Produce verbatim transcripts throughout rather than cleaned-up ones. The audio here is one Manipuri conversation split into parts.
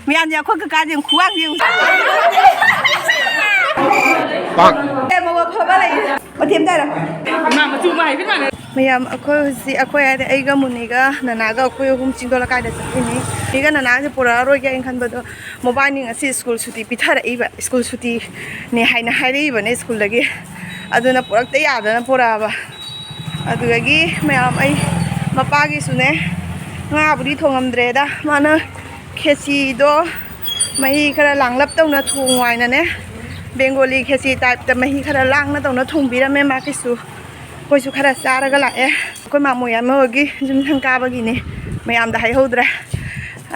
ꯃꯌꯥꯝꯁꯦ ꯑꯩꯈꯣꯏ ꯀꯀꯥꯁꯦ ꯌꯥꯝ ꯈꯨꯋꯥꯡꯁꯦ ꯌꯦꯡꯉꯨ꯫ ꯑꯦ, ꯃꯃꯥ ꯐꯕ ꯂꯩ꯫ ꯃꯊꯦꯝ ꯇꯥꯔꯣ꯫ ꯃꯥ ꯃꯆꯨ ꯑꯃ ꯍꯥꯏꯕ ꯃꯥꯟꯅ꯫ ꯃꯌꯥꯝ, ꯑꯩꯈꯣꯏ ꯍꯧꯖꯤꯛ, ꯑꯩꯈꯣꯏ ꯍꯥꯏꯗꯤ ꯑꯩꯒ ꯃꯨꯅꯤꯒ ꯅꯅꯥꯒ ꯑꯩꯈꯣꯏ ꯑꯍꯨꯝ ꯆꯤꯡꯗꯣꯜ ꯂꯩꯀꯥꯏꯗ ꯆꯠꯂꯤꯅꯤ꯫ ꯃꯨꯅꯤꯒ ꯅꯅꯥꯁꯦ ꯄꯨꯔꯛꯑꯔꯣꯏꯒꯦ ꯑꯩꯅ ꯈꯟꯕꯗꯣ, ꯃꯣꯕꯥꯏꯅꯤ ꯉꯁꯤ ꯁ꯭ꯀꯨꯜ ꯁꯨꯇꯤ ꯄꯤꯊꯔꯛꯏꯕ, ꯁ꯭ꯀꯨꯜ ꯁꯨꯇꯤꯅꯦ ꯍꯥꯏꯅ ꯍꯥꯏꯔꯛꯏꯕꯅꯦ ꯁ꯭ꯀꯨꯜꯗꯒꯤ꯫ ꯑꯗꯨꯅ ꯄꯨꯔꯛꯇ ꯌꯥꯗꯅ ꯄꯨꯔꯛꯑꯕ꯫ ꯑꯗꯨꯗꯒꯤ ꯃꯌꯥꯝ, ꯑꯩ ꯃꯄꯥꯒꯤꯁꯨꯅꯦ, ꯉꯥꯕꯨꯗꯤ ꯊꯣꯡꯉꯝꯗ꯭ꯔꯦꯗ, ꯃꯥꯅ ꯈꯦꯆꯤꯗꯣ ꯃꯍꯤ ꯈꯔ ꯂꯥꯡꯂꯞ ꯇꯧꯅ ꯊꯣꯡꯉꯨ ꯍꯥꯏꯅꯅꯦ, ꯕꯦꯡꯒꯣꯂꯤ ꯈꯦꯆꯤ ꯇꯥꯏꯞꯇ ꯃꯍꯤ ꯈꯔ ꯂꯥꯡꯅ ꯇꯧꯅ ꯊꯣꯡꯕꯤꯔꯝꯃꯦ ꯃꯥꯒꯤꯁꯨ꯫ ꯑꯩꯈꯣꯏꯁꯨ ꯈꯔ ꯆꯥꯔꯒ ꯂꯥꯛꯑꯦ꯫ ꯑꯩꯈꯣꯏ ꯃꯥꯃꯣ ꯌꯥꯝꯃꯒꯤ ꯌꯨꯝ ꯁꯪ ꯀꯥꯕꯒꯤꯅꯦ, ꯃꯌꯥꯝꯗ ꯍꯥꯏꯍꯧꯗ꯭ꯔꯦ꯫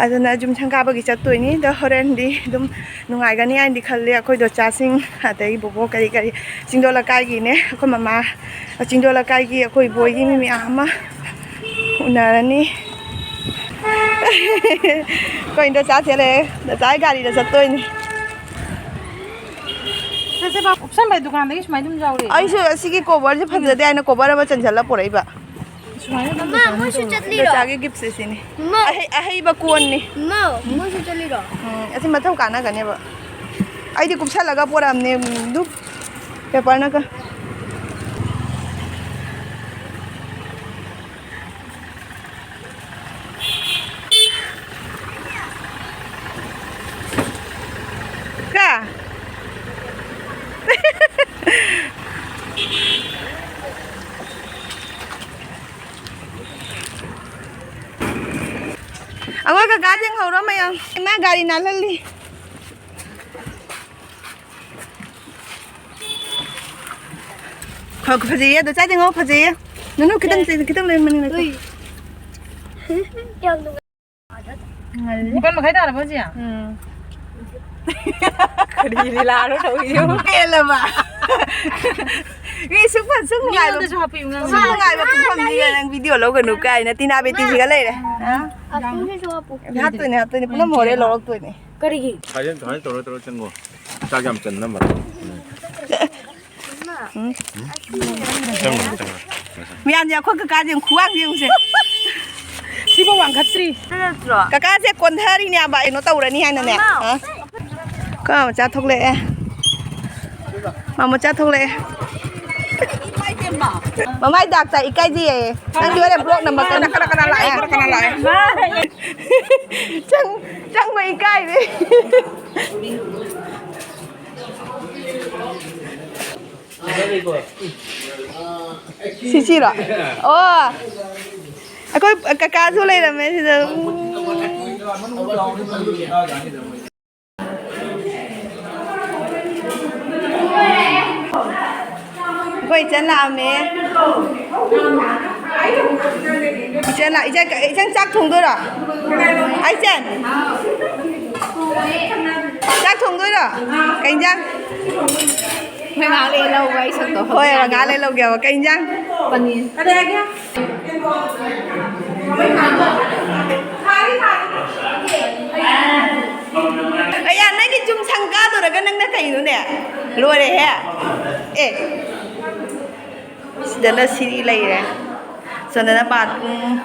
ꯑꯗꯨꯅ ꯌꯨꯝ ꯁꯪ ꯀꯥꯕꯒꯤ ꯆꯠꯇꯣꯏꯅꯤ꯫ ꯑꯗꯣ ꯍꯣꯔꯦꯟꯗꯤ ꯑꯗꯨꯝ ꯅꯨꯡꯉꯥꯏꯒꯅꯤ ꯍꯥꯏꯅꯗꯤ ꯈꯜꯂꯤ꯫ ꯑꯩꯈꯣꯏ ꯗꯣꯆꯥꯁꯤꯡ ꯑꯗꯩ ꯕꯣꯕꯣ ꯀꯔꯤ ꯀꯔꯤ ꯆꯤꯡꯗꯣꯜ ꯂꯩꯀꯥꯏꯒꯤꯅꯦ, ꯑꯩꯈꯣꯏ ꯃꯃꯥ ꯆꯤꯡꯗꯣꯜ ꯂꯩꯀꯥꯏꯒꯤ ꯑꯩꯈꯣꯏ ꯕꯣꯏꯒꯤ ꯃꯤ ꯃꯌꯥꯝ ꯑꯃ ꯎꯅꯔꯅꯤ꯫ ꯑꯩꯈꯣꯏ ꯏꯟꯗꯣꯆꯥ ꯆꯦꯜꯂꯛꯑꯦ꯫ ꯗꯣꯆꯥꯒꯤ ꯒꯥꯔꯤꯗ ꯆꯠꯇꯣꯏꯅꯤ꯫ ꯁꯦ, ꯁꯦ, ꯕꯥ, ꯎꯞꯁꯟꯕ ꯗꯨꯀꯥꯟꯗꯒꯤ ꯁꯨꯃꯥꯏꯅ ꯑꯗꯨꯝ ꯌꯥꯎꯔꯦ꯫ ꯑꯩꯁꯨ ꯑꯁꯤꯒꯤ ꯀꯣꯕꯔꯁꯦ ꯐꯖꯗꯦ ꯍꯥꯏꯅ ꯀꯣꯕꯔ ꯑꯃ ꯆꯟꯁꯤꯜꯂ ꯄꯨꯔꯛꯏꯕ꯫ ꯁꯨꯃꯥꯏꯅ ꯑꯗꯨꯝ ꯃꯥ, ꯗꯨꯀꯥꯟꯗ ꯃꯣꯏꯁꯨ ꯇꯧꯔꯦ꯫ ꯆꯠꯂꯤꯔꯣ? ꯗꯣꯆꯥꯒꯤ ꯒꯤꯐꯁꯦ ꯁꯤꯅꯤ꯫ ꯃꯥ꯫ ꯑꯍꯩ-, ꯑꯍꯩꯕ ꯀꯣꯟꯅꯤ꯫ ꯃꯥ, ꯃꯣꯏꯁꯨ ꯆꯠꯂꯤꯔꯣ? ꯎꯝ, ꯑꯁꯤ ꯃꯊꯧ ꯀꯥꯟꯅꯒꯅꯦꯕ꯫ ꯑꯩꯗꯤ ꯀꯨꯞꯁꯜꯂꯒ ꯄꯣꯔꯛꯑꯝꯅꯦ꯫ ꯎꯝ, ꯗꯨ ꯄꯦꯄꯔꯅꯒ꯫ ꯀ? ꯑꯩꯈꯣꯏ ꯀꯀꯥ ꯊꯦꯡꯍꯧꯔꯣ ꯃꯌꯥꯝ꯫ ꯏꯃꯥ ꯒꯥꯔꯤ ꯅꯥꯜꯍꯜꯂꯤ꯫ ꯈ-, ꯐꯖꯩꯌꯦ ꯑꯗꯣ, ꯆꯥꯗꯦꯉꯣ, ꯐꯖꯩꯌꯦ꯫ ꯅꯨꯅꯨ, ꯈꯤꯇꯪ, ꯈꯤꯇꯪ ꯂꯩ, ꯃꯅꯤꯡ ꯂꯩ꯫ ꯎꯏ꯫ ꯌꯥꯝ ꯅꯨꯡꯉꯥꯏ꯫ ꯅꯤꯄꯥꯜ ꯃꯈꯥꯏ ꯇꯥꯔꯕꯣ, ꯍꯧꯖꯤꯛ? ꯎꯝ꯫ ꯀꯔꯤ ꯂꯤꯂꯥꯅꯣ ꯇꯧꯔꯤꯁꯤꯕꯨ? ꯄꯦꯜꯂꯕ? ꯃꯤ ꯁꯨꯛ ꯐ-, ꯁꯨꯛ ꯅꯨꯡꯉꯥꯏꯕ, ꯃꯤꯉꯣꯟꯗꯁꯨ ꯍꯥꯞꯄꯤꯌꯨ, ꯉꯥꯡꯉꯨ꯫ ꯁꯨꯛ ꯅꯨꯡꯉꯥꯏꯕ ꯄꯨꯡꯐꯝꯅꯤ ꯅꯪ video ꯂꯧꯒꯅꯨ ꯀꯥꯏꯅ ꯇꯤꯅꯥ ꯕꯦꯇꯤꯁꯤꯒ ꯂꯩꯔꯦ꯫ ꯑ? ꯑꯁꯣꯝꯒꯤꯁꯨ ꯍꯥꯞꯄꯨ꯫ ꯍꯥꯠꯇꯣꯏꯅꯦ, ꯍꯥꯠꯇꯣꯏꯅꯦ꯫ ꯄꯨꯟꯅ ꯍꯣꯔꯦꯟ ꯂꯧꯔꯛꯇꯣꯏꯅꯦ꯫ ꯀꯔꯤꯒꯤ? ꯁꯥꯏꯂꯦꯟ ꯁꯨꯃꯥꯏꯅ ꯇꯧꯔ ꯇꯧꯔ ꯆꯪꯉꯣ꯫ ꯆꯥꯛ ꯌꯥꯝ ꯆꯟꯅꯕ꯫ ꯎꯝ꯫ ꯆꯪꯉꯣ, ꯆꯪꯉꯣ꯫ ꯃꯌꯥꯝꯁꯦ ꯑꯩꯈꯣꯏ ꯀꯀꯥꯁꯦ ꯈꯨꯋꯥꯡꯁꯦ ꯌꯦꯡꯉꯨꯁꯦ꯫ ꯁꯤꯐꯥꯎ ꯋꯥꯡꯈꯠꯇ꯭ꯔꯤ꯫ ꯅꯠꯇ꯭ꯔꯣ? ꯀꯀꯥꯁꯦ ꯀꯣꯟꯊꯔꯤꯅꯦꯕ, ꯀꯩꯅꯣ ꯇꯧꯔꯅꯤ ꯍꯥꯏꯅꯅꯦ꯫ ꯃꯃꯥ꯫ ꯍꯥ? ꯀꯀꯥ ꯃꯆꯥ ꯊꯣꯛꯂꯛꯑꯦ꯫ ꯃꯥ ꯃꯆꯥ ꯊꯣꯛꯂꯛꯑꯦ꯫ ꯃꯃꯥꯏ ꯗꯥꯛꯇ ꯏꯀꯥꯏꯗꯤꯌꯦ꯫ ꯅꯪꯗꯤ ꯍꯣꯔꯦꯟ ꯕ꯭ꯂꯣꯛ ꯅꯝꯃꯛꯀꯅꯤ꯫ ꯀꯅꯥ, ꯀꯅꯥ ꯂꯥꯛꯑꯦ? ꯀꯅꯥ, ꯀꯅꯥ ꯂꯥꯛꯑꯦ? ꯆꯪ-, ꯆꯪꯕ ꯏꯀꯥꯏꯔꯦ꯫ ꯁꯤꯁꯤꯔꯣ? ꯑꯣ, ꯑꯩꯈꯣꯏ ꯀꯀꯥꯁꯨ ꯂꯩꯔꯝꯃꯦ ꯁꯤꯗ꯫ ꯑꯩꯈꯣꯏ ꯏꯆꯟ ꯂꯥꯛꯑꯝꯃꯦ꯫ ꯏꯆꯟ ꯂꯥꯛ-, ꯏꯆꯟ, ꯏꯆꯟ ꯆꯥꯛ ꯊꯣꯡꯗꯣꯏꯔꯣ? ꯍꯥꯏ ꯏꯆꯟ, ꯆꯥꯛ ꯊꯣꯡꯗꯣꯏꯔꯣ? ꯀꯩ ꯏꯟꯖꯥꯡ? ꯃꯣꯏ ꯉꯥꯏꯍꯥꯛ ꯂꯩ ꯂꯧꯕ ꯑꯩ ꯁꯛꯇꯣ꯫ ꯍꯣꯏ, ꯉꯥꯏꯍꯥꯛ ꯂꯩ ꯂꯧꯒꯦꯕ꯫ ꯀꯩ ꯏꯟꯖꯥꯡ? ꯄꯅꯤꯔ꯫ ꯑꯌꯥ, ꯅꯪꯒꯤ ꯆꯨꯝꯁꯪ ꯀꯥꯗꯣꯔꯒ ꯅꯪꯅ ꯀꯩꯅꯣꯅꯦ? ꯂꯣꯏꯔꯦꯍꯦ꯫ ꯑꯦ꯫ ꯁꯤꯗꯅ ꯁꯤꯔꯤ ꯂꯩꯔꯦ꯫ ꯁꯣꯝꯗꯅ bathroom꯫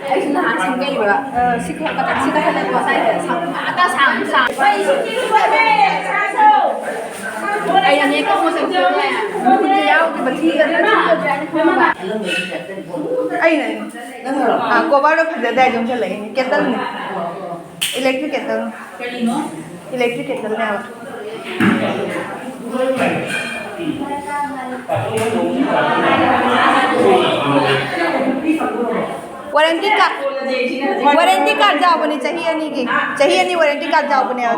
ꯑꯩꯁꯨ ꯅꯍꯥꯟ ꯁꯪꯒꯩꯕ, ꯑ, ꯁꯤ ꯈꯔ ꯃꯊꯛꯁꯤꯗ ꯍꯜꯂꯛꯄ ꯁ꯭ꯋꯥꯏꯗ ꯁꯪ-, ꯑꯇ ꯁꯥꯡ-, ꯁꯥꯡ-, ꯑꯩꯅꯅꯦ ꯀꯣꯛ ꯃꯆꯨꯁꯦ ꯃꯈꯨꯠꯁꯦ ꯌꯥꯎꯗꯦꯕ, ꯊꯤꯒꯗ꯭ꯔꯥ ꯊꯤꯒꯗ꯭ꯔꯥ ꯍꯥꯏꯅ ꯈꯜꯂꯝꯕ꯫ ꯑꯩꯅ, ꯑꯥ, coverꯗꯣ ꯐꯖꯗꯦ ꯍꯥꯏ ꯆꯣꯡꯁꯜꯂꯛꯏꯅꯦ꯫ Kettleꯅꯦ꯫ Electric kettle꯫ ꯀꯔꯤꯅꯣ? Electric kettleꯅꯦ ꯍꯥꯏꯕ꯫ Warranty card, warranty card ꯌꯥꯎꯕꯅꯤ ꯆꯍꯤ ꯑꯅꯤꯒꯤ꯫ ꯆꯍꯤ ꯑꯅꯤ warranty card ꯌꯥꯎꯕꯅꯦꯕ꯫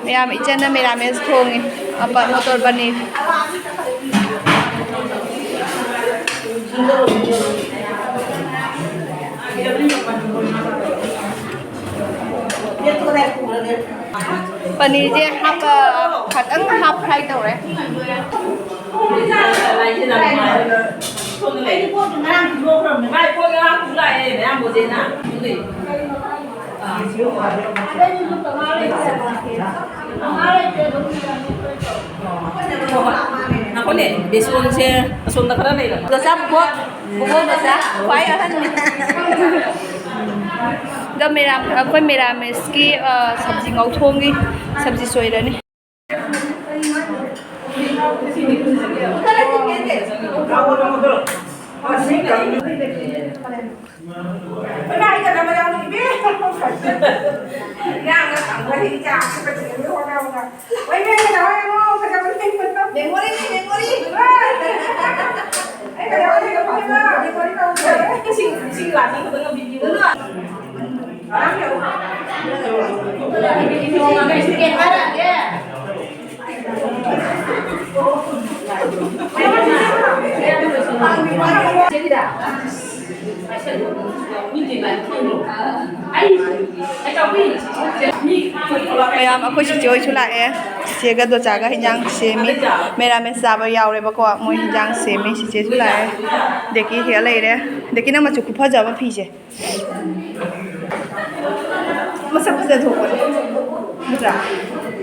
ꯃꯌꯥꯝ, ꯏꯆꯟꯅ ꯃꯦꯔꯥꯃꯦꯁ ꯊꯣꯡꯉꯤ꯫ ꯑꯄ-, ꯃꯣꯇꯣꯔ ꯄꯅꯤꯔ꯫ ꯄꯅꯤꯔꯁꯦ ꯍꯥꯞꯄ, ꯈꯇꯪ ꯍꯥꯞ ꯐ꯭ꯔꯥꯏ ꯇꯧꯔꯦ꯫ ꯉꯥꯏꯈꯣꯅꯦ, ꯕꯦꯁꯣꯟꯁꯦ ꯑꯁꯣꯝꯗ ꯈꯔ ꯂꯩꯔꯕ? ꯗꯣꯁꯥ ꯕꯨꯕꯣꯛ, ꯕꯨꯕꯣꯛ ꯗꯣꯁꯥ, ꯈ꯭ꯋꯥꯏ ꯑꯍꯟꯅꯤ꯫ ꯑꯗꯣ ꯃꯦꯔꯥꯝ-, ꯑꯩꯈꯣꯏ ꯃꯦꯔꯥꯃꯦꯁꯀꯤ, ꯑ, ꯁꯕꯖꯤ ꯉꯧꯊꯣꯡꯒꯤ ꯁꯕꯖꯤ ꯁꯣꯏꯔꯅꯤ꯫ ꯃꯌꯥꯝ, ꯑꯩꯈꯣꯏ ꯆꯤꯆꯦ ꯍꯣꯏꯁꯨ ꯂꯥꯛꯑꯦ꯫ ꯆꯤꯆꯦꯒ ꯗꯣꯆꯥꯒ ꯍꯤꯟꯖꯥꯡ ꯁꯦꯝꯃꯤ꯫ ꯃꯦꯔꯥꯃꯦꯁ ꯆꯥꯕ ꯌꯥꯎꯔꯦꯕꯀꯣ꯫ ꯃꯣꯏ ꯍꯤꯟꯖꯥꯡ ꯁꯦꯝꯃꯤ꯫ ꯆꯤꯆꯦꯁꯨ ꯂꯥꯛꯑꯦ꯫ ꯗꯦꯀꯤ ꯍꯦꯛ ꯂꯩꯔꯦ꯫ ꯗꯦꯀꯤ, ꯅꯪ ꯃꯆꯨ ꯈꯨꯐꯖꯕ ꯐꯤꯁꯦ꯫ ꯃꯁꯛ ꯐꯖꯊꯣꯛꯄꯅꯦ꯫ ꯅꯠꯇ꯭ꯔꯥ?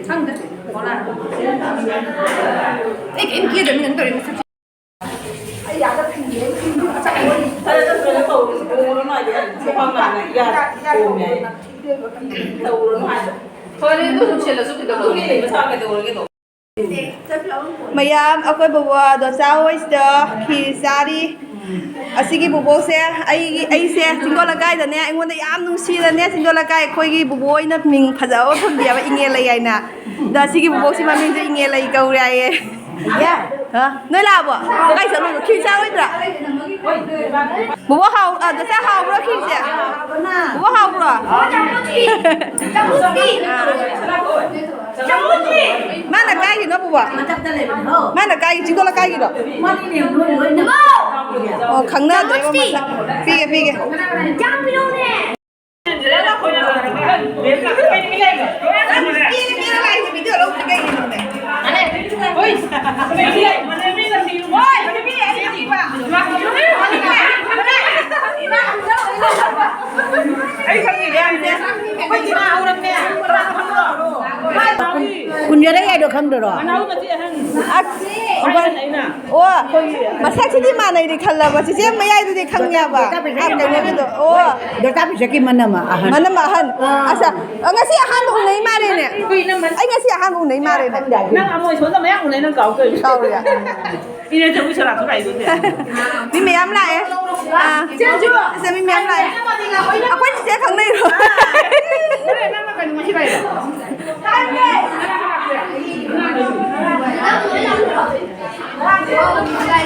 ꯈꯪꯗꯦ꯫ ꯑꯩ ꯀꯩꯝ ꯀꯦꯗꯕꯅꯤ ꯀꯩꯅꯣ ꯇꯧꯔꯤ ꯃꯁꯛꯁꯦ꯫ ꯐꯔꯦ, ꯑꯗꯨ ꯁꯨꯃꯥꯏꯅ ꯇꯧꯔꯁꯤ꯫ ꯇꯧꯔꯅꯨ ꯍꯥꯏꯗꯤ ꯌꯥꯔꯦ꯫ ꯁꯤ ꯄꯥꯝꯃꯛꯑꯅꯤ꯫ ꯌꯥꯔꯦ, ꯌꯥꯔꯦ꯫ ꯇꯧꯔꯅꯨ ꯍꯥꯏꯗꯣ꯫ ꯐꯔꯦ, ꯑꯗꯨ ꯑꯗꯨꯝ ꯁꯦꯠꯂꯁꯨ ꯀꯩꯗꯧꯔꯒꯦ? ꯑꯗꯨꯒꯤꯅꯦ ꯃꯁꯥ ꯀꯩꯗꯧꯔꯒꯦꯗꯣ? ꯃꯌꯥꯝ, ꯑꯩꯈꯣꯏ ꯕꯣꯕꯣ ꯗꯣꯆꯥ ꯍꯣꯏꯁꯤꯗ ꯈꯤꯔ ꯆꯥꯔꯤ꯫ ꯑꯁꯤꯒꯤ ꯕꯣꯕꯣꯛꯁꯦ ꯑꯩꯒꯤ, ꯑꯩꯁꯦ ꯆꯤꯡꯗꯣꯜ ꯂꯩꯀꯥꯏꯗꯅꯦ, ꯑꯩꯉꯣꯟꯗ ꯌꯥꯝ ꯅꯨꯡꯁꯤꯅꯅꯦ, ꯆꯤꯡꯗꯣꯜ ꯂꯩꯀꯥꯏ ꯑꯩꯈꯣꯏꯒꯤ ꯕꯣꯕꯣ ꯑꯣꯏꯅ ꯃꯤꯡ ꯐꯖꯕ ꯊꯣꯟꯕꯤꯑꯕ, ꯏꯉꯦꯜ ꯂꯩ ꯍꯥꯏꯅ꯫ ꯑꯗꯣ ꯑꯁꯤꯒꯤ ꯕꯣꯕꯣꯛꯁꯤ ꯃꯃꯤꯡꯁꯨ ꯏꯉꯦꯜ ꯂꯩ ꯀꯧꯔꯦ ꯍꯥꯏꯌꯦ꯫ ꯍꯥ? ꯅꯣꯏ ꯂꯥꯛꯑꯕꯣ? ꯀꯥꯏ ꯆꯠꯂꯨꯏꯅꯣ? ꯈꯤꯔ ꯆꯥꯔꯣꯏꯗ꯭ꯔꯥ? ꯕꯣꯕꯣ ꯍꯥꯎ-, ꯑ, ꯗꯣꯆꯥ ꯍꯥꯎꯕ꯭ꯔꯣ ꯈꯤꯔꯁꯦ? ꯕꯣꯕꯣ ꯍꯥꯎꯕ꯭ꯔꯣ? ꯃꯥꯅ ꯀꯥꯏꯒꯤꯅꯣ ꯕꯣꯕꯣ? ꯃꯥꯅ ꯀꯥꯏꯒꯤ, ꯆꯤꯡꯗꯣꯜ ꯂꯩꯀꯥꯏꯒꯤꯔꯣ? ꯑꯣ, ꯈꯪꯅꯗ꯭ꯔꯦꯕ ꯃꯁꯛ꯫ ꯄꯤꯒꯦ, ꯄꯤꯒꯦ꯫ ꯀꯨꯟꯖꯔꯩ ꯍꯥꯏꯗꯣ ꯈꯪꯗꯔꯣ? ꯑꯁ, ꯑꯣ, ꯃꯁꯛꯁꯤꯗꯤ ꯃꯥꯟꯅꯩꯗꯤ ꯈꯜꯂꯕ, ꯆꯤꯆꯦ ꯃꯌꯥꯏꯗꯨꯗꯤ ꯈꯪꯉꯦꯕ꯫ ꯑꯥ, ꯀꯩꯅꯣꯒꯤꯗꯣ, ꯑꯣ꯫ ꯗꯣꯇꯥ ꯄꯤꯁꯛꯀꯤ ꯃꯅꯝ ꯑꯍꯟ꯫ ꯃꯅꯝ ꯑꯍꯟ꯫ ꯑꯥ꯫ ꯑꯁ, ꯑ, ꯉꯁꯤ ꯑꯍꯥꯟꯕ ꯎꯅꯩ ꯃꯥꯜꯂꯦꯅꯦ꯫ ꯑꯩ ꯉꯁꯤ ꯑꯍꯥꯟꯕ ꯎꯅꯩ ꯃꯥꯜꯂꯦꯅꯦ꯫ ꯅꯪ ꯑꯃꯣꯏ ꯁꯣꯝꯗ ꯃꯌꯥꯝ ꯎꯅꯩ, ꯅꯪ ꯀꯥꯎꯗꯣꯏꯅꯦ꯫ ꯀꯥꯎꯔꯦ꯫ ꯏꯅꯦ ꯊꯕꯛ ꯁꯔꯥꯛꯁꯨ ꯀꯥꯏꯗꯣꯏꯅꯦ꯫ ꯃꯤ ꯃꯌꯥꯝ ꯂꯥꯛꯑꯦ꯫ ꯑꯥ, ꯆꯦ, ꯃꯤ ꯃꯌꯥꯝ ꯂꯥꯛꯑꯦ꯫ ꯑꯩꯈꯣꯏ ꯆꯤꯆꯦ ꯈꯪꯅꯩꯔꯣ? ꯍꯣꯔꯦꯟ ꯅꯪꯅ ꯀꯩꯅꯣ ꯉꯁꯤ ꯀꯥꯏꯗ?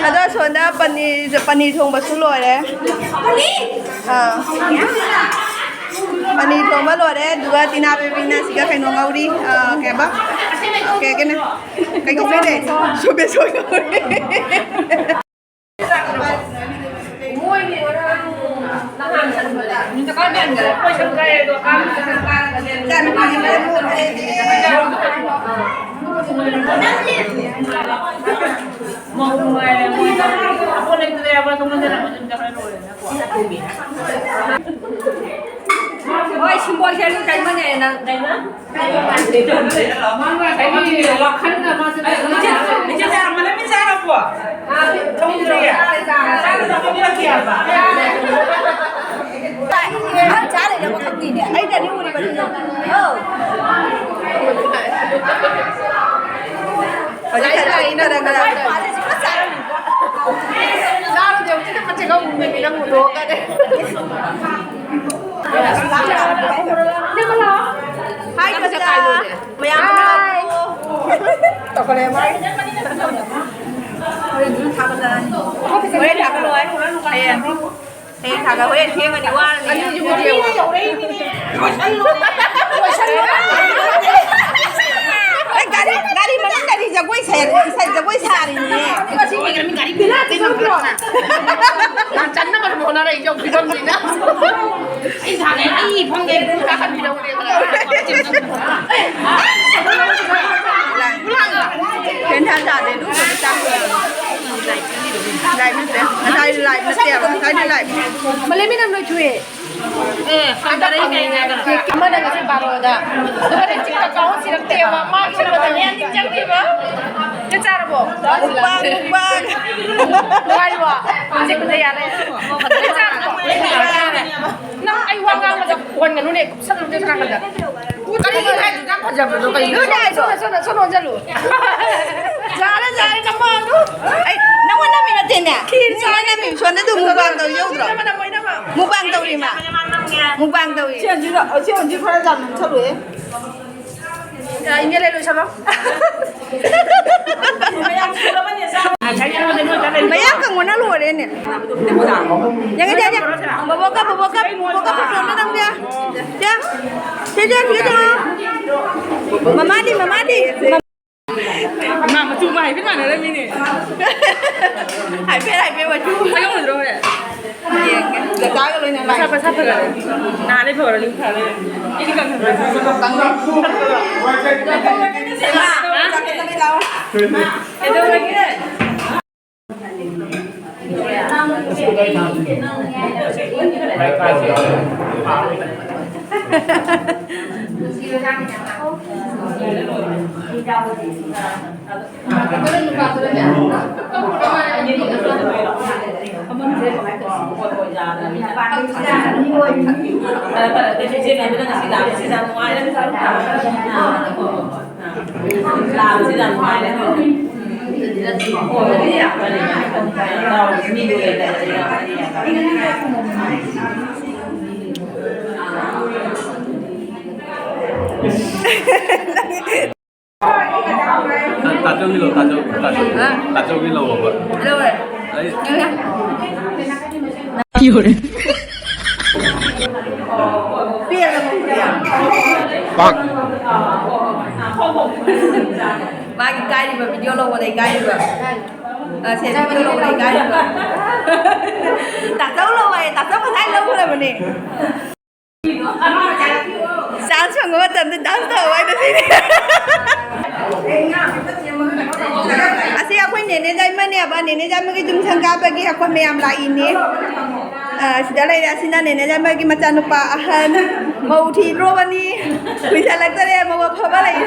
ꯑꯗꯣ ꯁꯣꯝꯗ ꯄꯅꯤꯔ, ꯄꯅꯤꯔ ꯊꯣꯡꯕꯁꯨ ꯂꯣꯏꯔꯦ꯫ ꯑꯥ꯫ ꯄꯅꯤꯔ ꯊꯣꯡꯕ ꯂꯣꯏꯔꯦ, ꯑꯗꯨꯒ ꯇꯤꯅꯥ ꯕꯦꯕꯤꯅ ꯁꯤꯒ ꯀꯩꯅꯣ ꯉꯧꯔꯤ, ꯑꯥ, ꯀꯩ ꯍꯥꯏꯕ? ꯀꯩ, ꯀꯩꯅꯣ? ꯀꯩ ꯉꯧꯔꯤ? ꯁꯣ ꯕꯦꯁꯣꯟ ꯉꯧꯔꯤ꯫ ꯍꯣꯏ, ꯁꯤꯝꯕꯣꯜ ꯁꯦꯝꯕ ꯀꯩ ꯃꯅꯦ ꯅꯪ? ꯋꯥꯈꯜꯅ ꯃꯥꯁꯦ ꯃꯆꯤꯟ ꯃꯌꯥꯝ ꯃꯅꯨꯡ ꯆꯥꯔꯕꯣ? ꯊꯣꯡꯗ꯭ꯔꯤꯌꯦ? ꯆꯥꯔ ꯊꯣꯡꯕ ꯄꯨꯔꯛꯀꯦ ꯍꯥꯏꯕ? ꯅꯪ ꯆꯥ ꯂꯩꯔꯕ ꯈꯪꯗꯦꯅꯦ꯫ ꯑꯩꯅ ꯑꯅꯤ ꯎꯔꯤꯕꯅꯤ꯫ ꯑꯧ꯫ ꯍꯧꯖꯤꯛ ꯈꯔ ꯈꯔ ꯈꯔ꯫ ꯆꯥꯔꯨꯗꯦ, ꯍꯧꯖꯤꯛꯇ ꯃꯆꯦꯒ ꯎꯅꯕꯤ ꯅꯪ ꯎꯊꯣꯛꯑꯒꯅꯦ꯫ ꯍꯥꯏ, ꯀꯆꯥ꯫ ꯃꯌꯥꯝ ꯇꯧꯈꯠꯂꯦ, ꯃꯥꯏ꯫ ꯍꯣꯔꯦꯟ ꯑꯗꯨꯝ ꯊꯥꯒꯠꯂꯛꯑꯅꯤ꯫ ꯍꯣꯔꯦꯟ ꯊꯥꯒꯠꯂꯛꯑꯣ꯫ ꯍꯌꯦꯡ꯫ ꯍꯌꯦꯡ ꯊꯥꯒꯠ-, ꯍꯣꯔꯦꯟ ꯊꯦꯡꯉꯅꯤ, ꯋꯥꯔꯅꯤ꯫ ꯑꯅꯤꯁꯤꯕꯨꯗꯤ ꯌꯦꯡꯉꯣ꯫ ꯂꯣꯏꯁꯜꯂꯣ꯫ ꯑꯩ ꯒꯥꯔꯤ, ꯒꯥꯔꯤ ꯃꯅꯨꯡꯗꯗꯤ ꯖꯒꯣꯏ ꯁꯥ-, ꯏꯁꯩ ꯖꯒꯣꯏ ꯁꯥꯔꯤꯅꯦ꯫ ꯉꯁꯤ ꯀꯩ ꯒꯥꯔꯤ, ꯒꯥꯔꯤ ꯕꯦꯔꯥ ꯇꯧꯗ꯭ꯔꯣ? ꯌꯥꯝ ꯆꯟꯅꯕ ꯁꯨꯝ ꯍꯣꯠꯅꯔꯛꯏ, ꯌꯦꯡꯉꯨ ꯐꯤꯕꯝꯁꯤꯅ꯫ ꯑꯩ ꯐꯪꯉꯦ, ꯀꯥꯈꯠꯄꯤꯔꯛꯎꯅꯦ ꯈꯔ꯫ ꯀꯩ ꯏꯟꯁꯥꯡ ꯆꯥꯗꯣꯏꯅꯣ? ꯆꯥꯛ ꯊꯣꯡꯉꯦ꯫ ꯂꯥꯏꯞ ꯅꯠꯇꯦ꯫ ꯉꯁꯥꯏ ꯂꯥꯏꯞ ꯅꯠꯇꯦꯕ꯫ ꯉꯁꯥꯏꯗꯤ ꯂꯥꯏꯞ꯫ ꯃꯥꯂꯦꯝꯕꯤ ꯅꯪ ꯂꯣꯏꯊꯣꯛꯑꯦ꯫ ꯑꯦ, ꯐꯪꯗꯔꯦ ꯀꯩꯅꯣ꯫ ꯑꯃꯅ ꯉꯁꯤ ꯕꯥꯔꯣꯗ꯫ ꯑꯗꯨꯒ ꯆꯤꯛꯀ ꯀꯥꯎꯟ ꯁꯤꯔꯛꯇꯦꯕ꯫ ꯃꯥ ꯈꯟꯕꯗ ꯃꯌꯥꯝ ꯆꯪꯈꯤꯕ꯫ ꯆꯥꯛ ꯆꯥꯔꯕꯣ? Mukbang, mukbang. ꯅꯨꯡꯉꯥꯏꯔꯤꯕꯣ? ꯆꯤꯛꯄꯗ ꯌꯥꯔꯦ꯫ ꯆꯥꯛ ꯆꯥꯔꯕꯣ? ꯅꯪ ꯑꯩ ꯋꯥ ꯉꯥꯡꯕꯗ ꯀꯣꯟꯒꯅꯨꯅꯦ, ꯀꯨꯞꯁꯜꯂꯨꯅꯦ ꯁꯣꯝ ꯅꯥꯀꯟꯗ꯫ ꯀꯔꯤꯒꯤꯅꯣ ꯍꯥꯏꯗꯨ ꯌꯥꯝ ꯐꯖꯕꯗꯣ ꯀꯩꯒꯤꯅꯣ? ꯁꯣꯝꯗ, ꯁꯣꯝꯗ, ꯁꯣꯝꯗ ꯑꯣꯟꯁꯤꯜꯂꯨ꯫ ꯌꯥꯔꯦ, ꯌꯥꯔꯦ, ꯅꯝꯃꯣ ꯑꯗꯨ꯫ ꯑꯩ ꯅꯪꯉꯣꯟꯗ ꯅꯝꯃꯤ ꯅꯠꯇꯦꯅꯦ꯫ ꯈꯤꯔ ꯅꯪꯉꯣꯟꯗ ꯅꯝꯃꯤ꯫ ꯁꯣꯝꯗ ꯑꯗꯨ ꯃꯨꯛꯕꯥꯡ ꯇꯧꯔꯤ ꯌꯧꯗ꯭ꯔꯣ? ꯅꯝꯃꯣ, ꯅꯝꯃꯣ, ꯅꯝꯃꯣ꯫ ꯃꯨꯛꯕꯥꯡ ꯇꯧꯔꯤ ꯃꯥ꯫ ꯃꯨꯛꯕꯥꯡ ꯇꯧꯔꯤ꯫ ꯁꯤ ꯍꯧꯖꯤꯛ, ꯁꯤ ꯍꯧꯖꯤꯛ ꯈꯔ ꯌꯥꯝ ꯅꯝꯁꯜꯂꯨꯍꯦ꯫ ꯏꯟꯒꯦ ꯂꯩ ꯂꯣꯏꯁꯜꯂꯣ꯫ ꯃꯌꯥꯝ ꯀꯪꯕꯅ ꯂꯣꯏꯔꯦꯅꯦ꯫ ꯌꯦꯡꯉꯦ, ꯌꯦꯡꯉꯦ꯫ ꯕꯣꯕꯣꯛꯀ, ꯕꯣꯕꯣꯛꯀ, ꯕꯣꯕꯣꯛꯀ ꯐꯣꯇꯣ ꯑꯝꯇ ꯅꯝꯒꯦ꯫ ꯁꯦ, ꯁꯦ, ꯁꯦ, ꯁꯦ, ꯁꯦ꯫ ꯃꯃꯥꯗꯤ, ꯃꯃꯥꯗꯤ꯫ ꯃꯥ ꯃꯆꯨ ꯑꯃ ꯍꯥꯏꯐꯦꯠ ꯃꯥꯟꯅꯔꯝꯃꯤꯅꯦ꯫ ꯍꯥꯏꯐꯦꯠ, ꯍꯥꯏꯐꯦꯠ ꯃꯆꯨ꯫ ꯈꯪꯉꯝꯃꯗ꯭ꯔꯣ ꯍꯣꯔꯦꯟ? ꯌꯦꯡꯒꯦ꯫ ꯗꯇꯥꯒ ꯂꯣꯏꯅ ꯃꯁꯥ ꯂꯥꯛꯑꯦ꯫ ꯃꯁꯥ ꯐꯖꯔꯦ꯫ ꯅꯍꯥꯟꯗꯩ ꯐꯕꯅꯤ ꯐꯔꯦ꯫ ꯑꯩꯗꯤ ꯀꯪꯈꯠꯂꯦ꯫ ꯀꯪꯈꯠꯂꯦ꯫ ꯀꯩꯗꯧꯔꯒꯦ? ꯇꯥꯆꯧꯒꯤ ꯂꯧ, ꯇꯥꯆꯧ, ꯇꯥꯆꯧ꯫ ꯍꯥ? ꯇꯥꯆꯧꯒꯤ ꯂꯧꯑꯣꯕ꯫ ꯂꯧꯔꯦ꯫ ꯑꯩ ꯌꯧꯔꯦ꯫ ꯄꯦꯜꯂꯕ ꯍꯧꯖꯤꯛ? ꯄꯥꯛ꯫ ꯃꯥꯒꯤ ꯀꯥꯏꯔꯤꯕ, ꯚꯤꯗꯤꯑꯣ ꯂꯧꯕꯗ ꯏꯀꯥꯏꯔꯤꯕ꯫ ꯑ, ꯁꯦ, ꯚꯤꯗꯤꯑꯣ ꯂꯧꯕꯗ ꯏꯀꯥꯏꯔꯤꯕ꯫ ꯇꯥꯆꯧ ꯂꯧ ꯍꯥꯏꯌꯦ, ꯇꯥꯆꯧ ꯉꯁꯥꯏ ꯂꯧꯈ꯭ꯔꯕꯅꯦ꯫ ꯆꯥꯟꯁ ꯐꯪꯕ ꯃꯇꯝꯗ ꯗꯥꯟꯁ ꯇꯧꯕ ꯍꯥꯏꯗꯨꯅꯤ꯫ ꯑꯁꯤ ꯑꯩꯈꯣꯏ ꯅꯦꯅꯦ ꯖꯥꯏꯃꯅꯦꯕ꯫ ꯅꯦꯅꯦ ꯖꯥꯏꯃꯒꯤ ꯌꯨꯝ ꯁꯪꯒꯥꯕꯒꯤ ꯑꯩꯈꯣꯏ ꯃꯌꯥꯝ ꯂꯥꯛꯏꯅꯦ꯫ ꯑ, ꯁꯤꯗ ꯂꯩꯔꯦ꯫ ꯑꯁꯤꯅ ꯅꯦꯅꯦ ꯖꯥꯏꯃꯒꯤ ꯃꯆꯥꯅꯨꯄꯥ ꯑꯍꯟ꯫ ꯃꯧ ꯊꯤꯗ꯭ꯔꯣꯕꯅꯤ꯫ ꯀꯨꯏꯁꯜꯂꯛꯇꯔꯦ, ꯃꯧ ꯑꯐꯕ ꯂꯩ꯫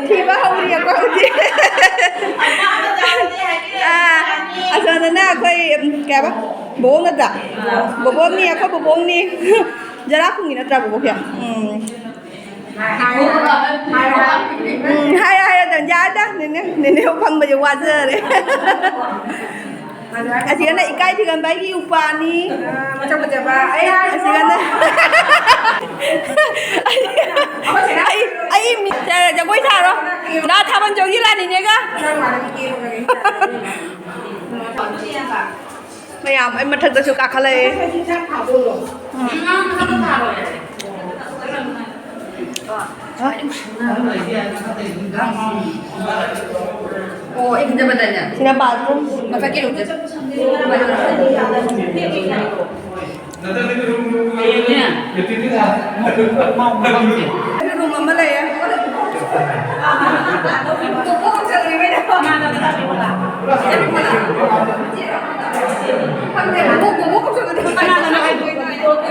ꯊꯤꯕ ꯍꯧꯔꯤ ꯑꯩꯈꯣꯏ ꯍꯧꯖꯤꯛ꯫ ꯑ, ꯑꯁꯣꯝꯗꯅ ꯑꯩꯈꯣꯏ, ꯎꯝ, ꯀꯩ ꯍꯥꯏꯕ? ꯕꯣꯕꯣꯛ ꯅꯠꯇ꯭ꯔꯥ? ꯕꯣꯕꯣꯛꯅꯤ, ꯑꯩꯈꯣꯏ ꯕꯣꯕꯣꯛꯅꯤ꯫ ꯖꯔꯥ ꯈꯨꯡꯒꯤ ꯅꯠꯇ꯭ꯔꯥ ꯕꯣꯕꯣꯛꯁꯦ? ꯎꯝ꯫ ꯎꯝ, ꯍꯥꯏꯔꯦ, ꯍꯥꯏꯔꯦ, ꯑꯗꯨꯝ ꯌꯥꯔꯦꯗ, ꯅꯦꯅꯦ, ꯅꯦꯅꯦ ꯐꯝꯕꯁꯦ ꯋꯥꯖꯔꯦ꯫ ꯑꯁꯤꯒꯅ ꯏꯀꯥꯏ ꯊꯤꯒꯟꯕ ꯑꯩꯒꯤ ꯏꯄ꯭ꯋꯥꯅꯤ꯫ ꯃꯁꯛ ꯐꯖꯕ꯫ ꯑꯩ ꯍꯥꯏꯔꯣ꯫ ꯑꯁꯤꯒꯅ ꯑꯩ, ꯑꯩ ꯃꯤ-, ꯖꯒꯣꯏ ꯁꯥꯔꯣ꯫ ꯅꯥ ꯊꯥꯕꯜ ꯆꯣꯡꯁꯤ ꯂꯥꯛꯅꯤꯅꯦꯒ꯫ ꯃꯌꯥꯝ ꯑꯩ ꯃꯊꯛꯇꯁꯨ ꯀꯥꯈꯠꯂꯛꯑꯦ꯫ ꯎꯝ꯫ ꯑꯣ, ꯑꯩ ꯈꯟꯖꯕꯗꯅꯦ꯫ ꯁꯤꯅ bathroom꯫ ꯃꯊꯛꯀꯤ roomꯁꯦ꯫ Room ꯑꯃ ꯂꯩꯌꯦ꯫ ꯈꯪꯗꯦ, ꯕꯣꯕꯣꯛ, ꯕꯣꯕꯣꯛ ꯀꯧꯁꯜꯂꯨꯗꯦ꯫ ꯀꯅꯥꯅꯅꯣ ꯍꯥꯏꯗꯣ?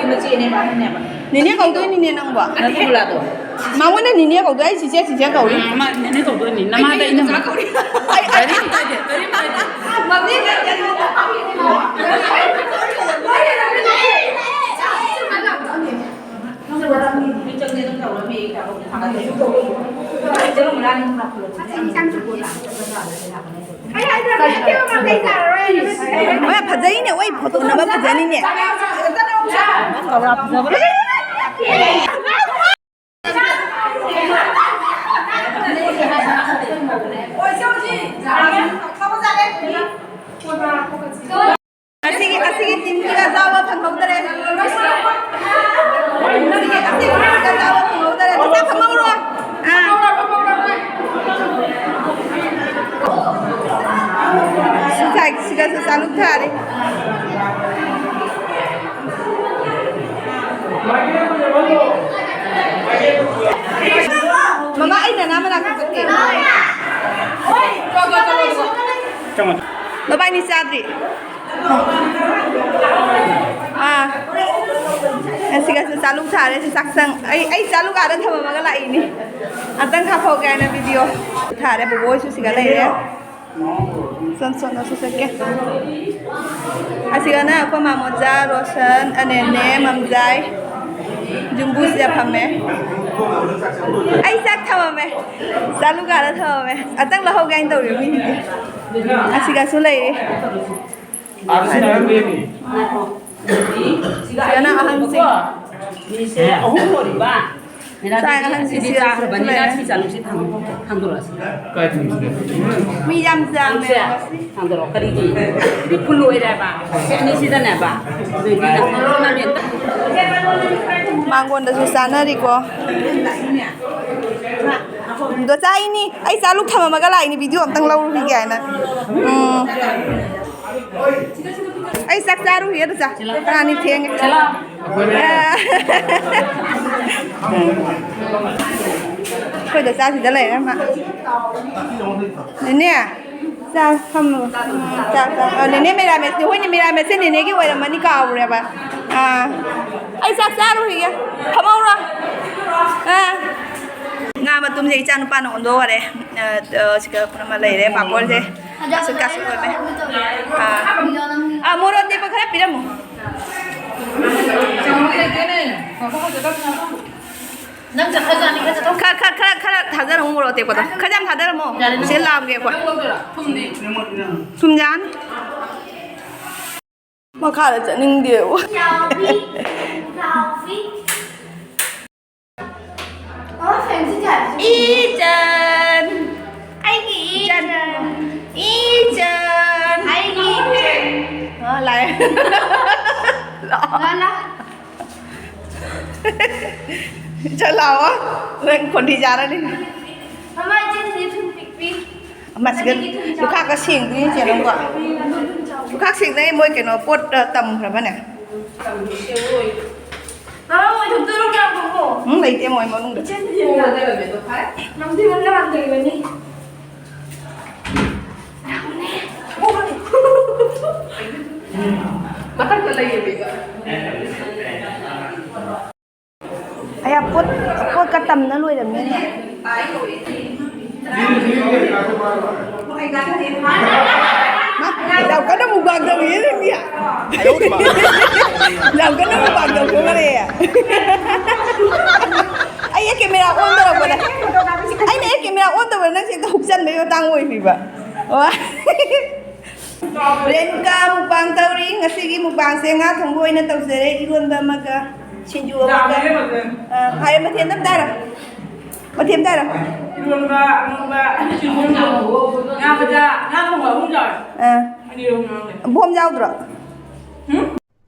ꯃꯆꯦꯅꯦꯕ, ꯑꯍꯟꯅꯦꯕ꯫ ꯅꯦꯅꯦ ꯀꯧꯗꯣꯏꯅꯤꯅꯦ ꯅꯪꯕꯣ꯫ ꯅꯠꯇꯦ, ꯃꯉꯣꯟꯗ ꯅꯦꯅꯦ ꯀꯧꯗꯣꯏ, ꯑꯩ ꯆꯤꯆꯦ, ꯆꯤꯆꯦ ꯀꯧꯏ꯫ ꯑꯥ, ꯃꯥ ꯅꯦꯅꯦ ꯀꯧꯗꯣꯏꯅꯤ꯫ ꯅꯃꯥꯗ ꯑꯩ ꯏꯅꯝꯃ꯫ ꯀꯧꯏ꯫ ꯑꯩ, ꯑꯩ, ꯀꯔꯤꯝ ꯀꯥꯏꯗꯦ, ꯀꯔꯤꯝ ꯀꯥꯏꯗꯦ꯫ ꯃꯃꯤꯡ ꯀꯩꯅꯣ꯫ ꯍꯣꯏ, ꯐꯖꯩꯅꯦ, ꯍꯣꯏ, ꯐꯣꯇꯣ ꯅꯝꯕ ꯐꯖꯅꯤꯅꯦ꯫ ꯑꯁꯤꯒꯤ, ꯑꯁꯤꯒꯤ teamꯒꯤ ꯑꯆꯥꯕ ꯐꯪꯍꯧꯗꯔꯦ꯫ ꯑꯁꯤꯒꯤ, ꯑꯁꯤꯒꯤ teamꯒꯤ ꯑꯆꯥꯕ ꯐꯪꯍꯧꯗꯔꯦ꯫ ꯃꯆꯥ ꯐꯝꯍꯧꯔꯣ꯫ ꯑꯥ꯫ ꯁꯤ side ꯁꯤꯗꯁꯨ ꯆꯥꯂꯨꯛ ꯊꯥꯔꯤ꯫ ꯃꯕꯥꯏꯅꯤ ꯆꯥꯗ꯭ꯔꯤ꯫ ꯑꯥ꯫ ꯑꯁꯤꯒꯁꯨ ꯆꯥꯂꯨꯛ ꯊꯥꯔꯦ, ꯁꯤ ꯆꯥꯛꯁꯪ꯫ ꯑꯩ, ꯑꯩ ꯆꯥꯂꯨꯛ ꯑꯥꯗ ꯊꯝꯃꯝꯃꯒ ꯂꯥꯛꯏꯅꯤ꯫ ꯑꯝꯇꯪ ꯍꯥꯞꯐꯧꯒꯦ ꯍꯥꯏꯅ ꯚꯤꯗꯤꯑꯣ ꯊꯥꯔꯦ꯫ ꯕꯣꯕꯣꯏꯁꯨ ꯁꯤꯒ ꯂꯩꯔꯦ꯫ ꯁꯣꯟ ꯁꯣꯟꯅꯁꯨ ꯆꯠꯀꯦ꯫ ꯑꯁꯤꯒꯅ ꯑꯩꯈꯣꯏ ꯃꯥꯃꯣꯖꯥ, ꯔꯣꯁꯟ, ꯑꯅꯦꯅꯦ, ꯃꯝꯖꯥꯏ, ꯖꯨꯝꯕꯨꯁꯤꯗ ꯐꯝꯃꯦ꯫ ꯑꯩ ꯆꯥꯛ ꯊꯝꯃꯝꯃꯦ꯫ ꯆꯥꯂꯨꯛ ꯑꯥꯗ ꯊꯝꯃꯝꯃꯦ꯫ ꯑꯝꯇꯪ ꯂꯧꯍꯧꯒꯦ ꯍꯥꯏꯅ ꯇꯧꯔꯤ ꯃꯤꯁꯤꯡꯁꯦ꯫ ꯑꯁꯤꯒꯁꯨ ꯂꯩꯔꯤ꯫ ꯁꯤꯗꯅ ꯑꯍꯟꯁꯤꯡ꯫ ꯃꯤꯁꯦ ꯑꯍꯨꯝ ꯑꯣꯏꯔꯤꯕ꯫ ꯁꯥꯏ ꯑꯍꯟꯁꯤ ꯁꯤꯗꯤ ꯁꯤꯗ ꯆꯥꯈ꯭ꯔꯕꯅꯤꯅ ꯂꯩꯔꯦ꯫ ꯁꯤ ꯆꯥꯂꯨꯛꯁꯤ ꯊꯥꯡ-, ꯊꯥꯡꯗꯣꯔꯛꯑꯁꯤ꯫ ꯀꯥꯏ ꯊꯝꯃꯤꯁꯤꯅ? ꯃꯤ ꯌꯥꯝ ꯌꯥꯝꯁꯦ ꯌꯥꯝꯃꯦ꯫ ꯊꯥꯡꯗꯣꯔꯛꯑꯣ꯫ ꯀꯔꯤꯒꯤ? ꯁꯤꯗꯤ ꯐꯨꯜ ꯑꯣꯏꯔꯦꯕ꯫ ꯁꯤ ꯑꯅꯤꯁꯤꯗꯅꯦꯕ꯫ ꯑꯗꯨꯗꯤ ꯅꯪ ꯃꯥꯡꯒꯣꯟꯗꯁꯨ ꯆꯥꯅꯔꯤꯀꯣ꯫ ꯗꯣꯆꯥ ꯑꯩꯅꯤ, ꯑꯩ ꯆꯥꯂꯨꯛ ꯊꯝꯃꯝꯃꯒ ꯂꯥꯛꯏꯅꯤ, ꯚꯤꯗꯤꯑꯣ ꯑꯝꯇꯪ ꯂꯧꯔꯨꯈꯤꯒꯦ ꯍꯥꯏꯅ꯫ ꯎꯝ꯫ ꯑꯩ ꯆꯥꯛ ꯆꯥꯔꯨꯈꯤꯒꯦ, ꯗꯣꯆꯥ꯫ ꯆꯥꯅꯤ ꯊꯦꯡꯉꯦ꯫ ꯑꯩꯈꯣꯏ ꯗꯣꯆꯥ ꯁꯤꯗ ꯂꯩꯔꯦ ꯃꯥ꯫ ꯅꯦꯅꯦ꯫ ꯆꯥꯛ ꯊꯝꯃꯣ꯫ ꯎꯝ, ꯆꯥꯛ ꯆꯥ-, ꯑ, ꯅꯦꯅꯦ ꯃꯦꯔꯥꯃꯦꯁꯅꯦ꯫ ꯍꯣꯏꯅꯦ, ꯃꯦꯔꯥꯃꯦꯁꯁꯦ ꯅꯦꯅꯦꯒꯤ ꯑꯣꯏꯔꯝꯃꯅꯤ, ꯀꯥꯎꯔꯦꯕ꯫ ꯑꯥ, ꯑꯩ ꯆꯥꯛ ꯆꯥꯔꯨꯈꯤꯒꯦ꯫ ꯐꯝꯍꯧꯔꯣ꯫ ꯑꯥ, ꯉꯥ ꯃꯇꯨꯝꯁꯦ ꯏꯆꯥ ꯅꯨꯄꯥꯅ ꯑꯣꯟꯊꯣꯛꯈꯔꯦ꯫ ꯑ, ꯑ, ꯁꯤꯒ ꯄꯨꯝꯅꯃꯛ ꯂꯩꯔꯦ꯫ ꯄꯥꯐꯣꯔꯁꯦ ꯀꯥꯁꯨ ꯀꯥꯁꯨ ꯑꯣꯏꯃꯦ꯫ ꯑꯥ, ꯑꯥ, ꯃꯣꯔꯣꯛ ꯑꯇꯦꯛꯄ ꯈꯔ ꯄꯤꯔꯝꯃꯨ꯫ ꯅꯪ ꯆꯠꯈ꯭ꯔꯖꯥꯠꯅꯤ, ꯈꯔ ꯆꯠꯊꯣꯛ꯫ ꯈꯔ, ꯈꯔ, ꯈꯔ, ꯈꯔ ꯊꯥꯖꯔꯝꯃꯣ, ꯃꯣꯔꯣꯛ ꯑꯇꯦꯛꯄꯗꯣ꯫ ꯈꯔ ꯌꯥꯝ ꯊꯥꯖꯔꯝꯃꯣ꯫ ꯌꯥꯔꯦ, ꯅꯪ ꯁꯤꯗ ꯂꯥꯝꯒꯦ ꯑꯩꯈꯣꯏ꯫ ꯅꯪ ꯂꯧꯗꯣꯏꯔꯣ? ꯊꯨꯝꯗꯤ? ꯊꯨꯝ ꯌꯥꯅꯤ꯫ ꯃꯈꯥꯗ ꯆꯠꯅꯤꯡꯗꯦꯕ꯫ ꯆꯥꯎꯕꯤ, ꯆꯥꯎꯕꯤ꯫ ꯑꯣ, ꯐꯦꯟꯁꯤ ꯊꯥꯔꯤꯁꯦ꯫ ꯏꯆꯟ꯫ ꯑꯩꯒꯤ ꯏꯆꯟ꯫ ꯏꯆꯟ꯫ ꯑꯩꯒꯤ ꯏꯆꯟ꯫ ꯑ, ꯂꯥꯛꯑꯦ꯫ ꯂꯥꯛꯑꯣ꯫ ꯂꯥ, ꯂꯥ꯫ ꯆꯠꯂꯣ꯫ ꯅꯪ ꯈꯣꯟꯊꯤ ꯆꯥꯔꯅꯤ꯫ ꯃꯃꯥ, ꯏꯆꯦꯁꯤꯗꯤ ꯊꯨꯝ ꯄꯤꯛꯄꯤ꯫ ꯑꯃ ꯁꯤꯒ ꯂꯨꯈꯥꯛꯀ ꯁꯦꯡꯗꯣꯏꯅꯤ ꯆꯦ ꯅꯪꯕꯣ꯫ ꯂꯨꯈꯥꯛ ꯁꯦꯡꯗꯣꯏꯅꯤ ꯃꯣꯏ ꯀꯩꯅꯣ ꯄꯣꯠ, ꯑ, ꯇꯝꯈ꯭ꯔꯕꯅꯦ꯫ ꯉꯔꯥꯡ ꯃꯣꯏ ꯊꯣꯛꯇꯣꯏꯔꯣ ꯀꯌꯥꯝ ꯐꯪꯉꯣ? ꯎꯝ, ꯂꯩꯇꯦ ꯃꯣꯏ ꯃꯅꯨꯡꯗ꯫ ꯏꯆꯦ ꯊꯤꯟꯕꯤꯔꯣ꯫ ꯅꯝꯊꯤꯕꯅ ꯍꯥꯟꯊꯔꯤꯕꯅꯤ꯫ ꯃꯊꯛꯇ ꯂꯩꯌꯦꯕ꯫ ꯑꯌꯥ, ꯄꯣꯠ, ꯄꯣꯠꯀ ꯇꯝꯅ ꯂꯣꯏꯔꯝꯃꯦꯅꯦ꯫ ꯃꯥ, ꯌꯥꯝ ꯀꯟꯅ ꯃꯨꯛꯕꯥꯡ ꯇꯧꯔꯤꯌꯦ, ꯅꯪꯗꯤ꯫ ꯌꯥꯝ ꯀꯟꯅ ꯃꯨꯛꯕꯥꯡ ꯇꯧꯊꯣꯛꯈꯔꯦ꯫ ꯑꯩ ꯀꯦꯃꯦꯔꯥ ꯑꯣꯟ ꯇꯧꯔꯛꯄꯗ, ꯑꯩꯅ ꯑꯩ ꯀꯦꯃꯦꯔꯥ ꯑꯣꯟ ꯇꯧꯕꯗ ꯅꯪꯁꯦ ꯍꯦꯛꯇ ꯍꯨꯞꯆꯟꯕꯩ ꯃꯇꯥꯡ ꯑꯣꯏꯕꯤꯕ꯫ ꯋꯥ꯫ ꯔꯦꯅꯨꯀꯥ ꯃꯨꯛꯕꯥꯡ ꯇꯧꯔꯤ꯫ ꯉꯁꯤꯒꯤ ꯃꯨꯛꯕꯥꯡꯁꯦ ꯉꯥ ꯊꯣꯡꯕ ꯑꯣꯏꯅ ꯇꯧꯖꯔꯦ, ꯏꯔꯣꯟꯕ ꯑꯃꯒ, ꯁꯤꯡꯖꯨ ꯑꯃꯒ꯫ ꯌꯥꯝꯃꯦ, ꯃꯊꯦꯜ꯫ ꯑ, ꯍꯥꯏ, ꯃꯊꯦꯜ ꯑꯝꯇ ꯍꯥꯏꯔꯣ꯫ ꯃꯊꯦꯜ ꯑꯝꯇ ꯍꯥꯏꯔꯣ꯫ ꯏꯔꯣꯟꯕ, ꯑꯉꯧꯕ, ꯁꯤꯡꯖꯨ, ꯉꯥ ꯃꯆꯥ, ꯉꯥ ꯊꯣꯡꯕ ꯑꯍꯨꯝ ꯌꯥꯎꯔꯦ꯫ ꯑ꯫ ꯑꯅꯤꯔꯣꯝ ꯌꯥꯎꯔꯦ꯫ ꯕꯣꯝ ꯌꯥꯎꯗ꯭ꯔꯣ? ꯎꯝ?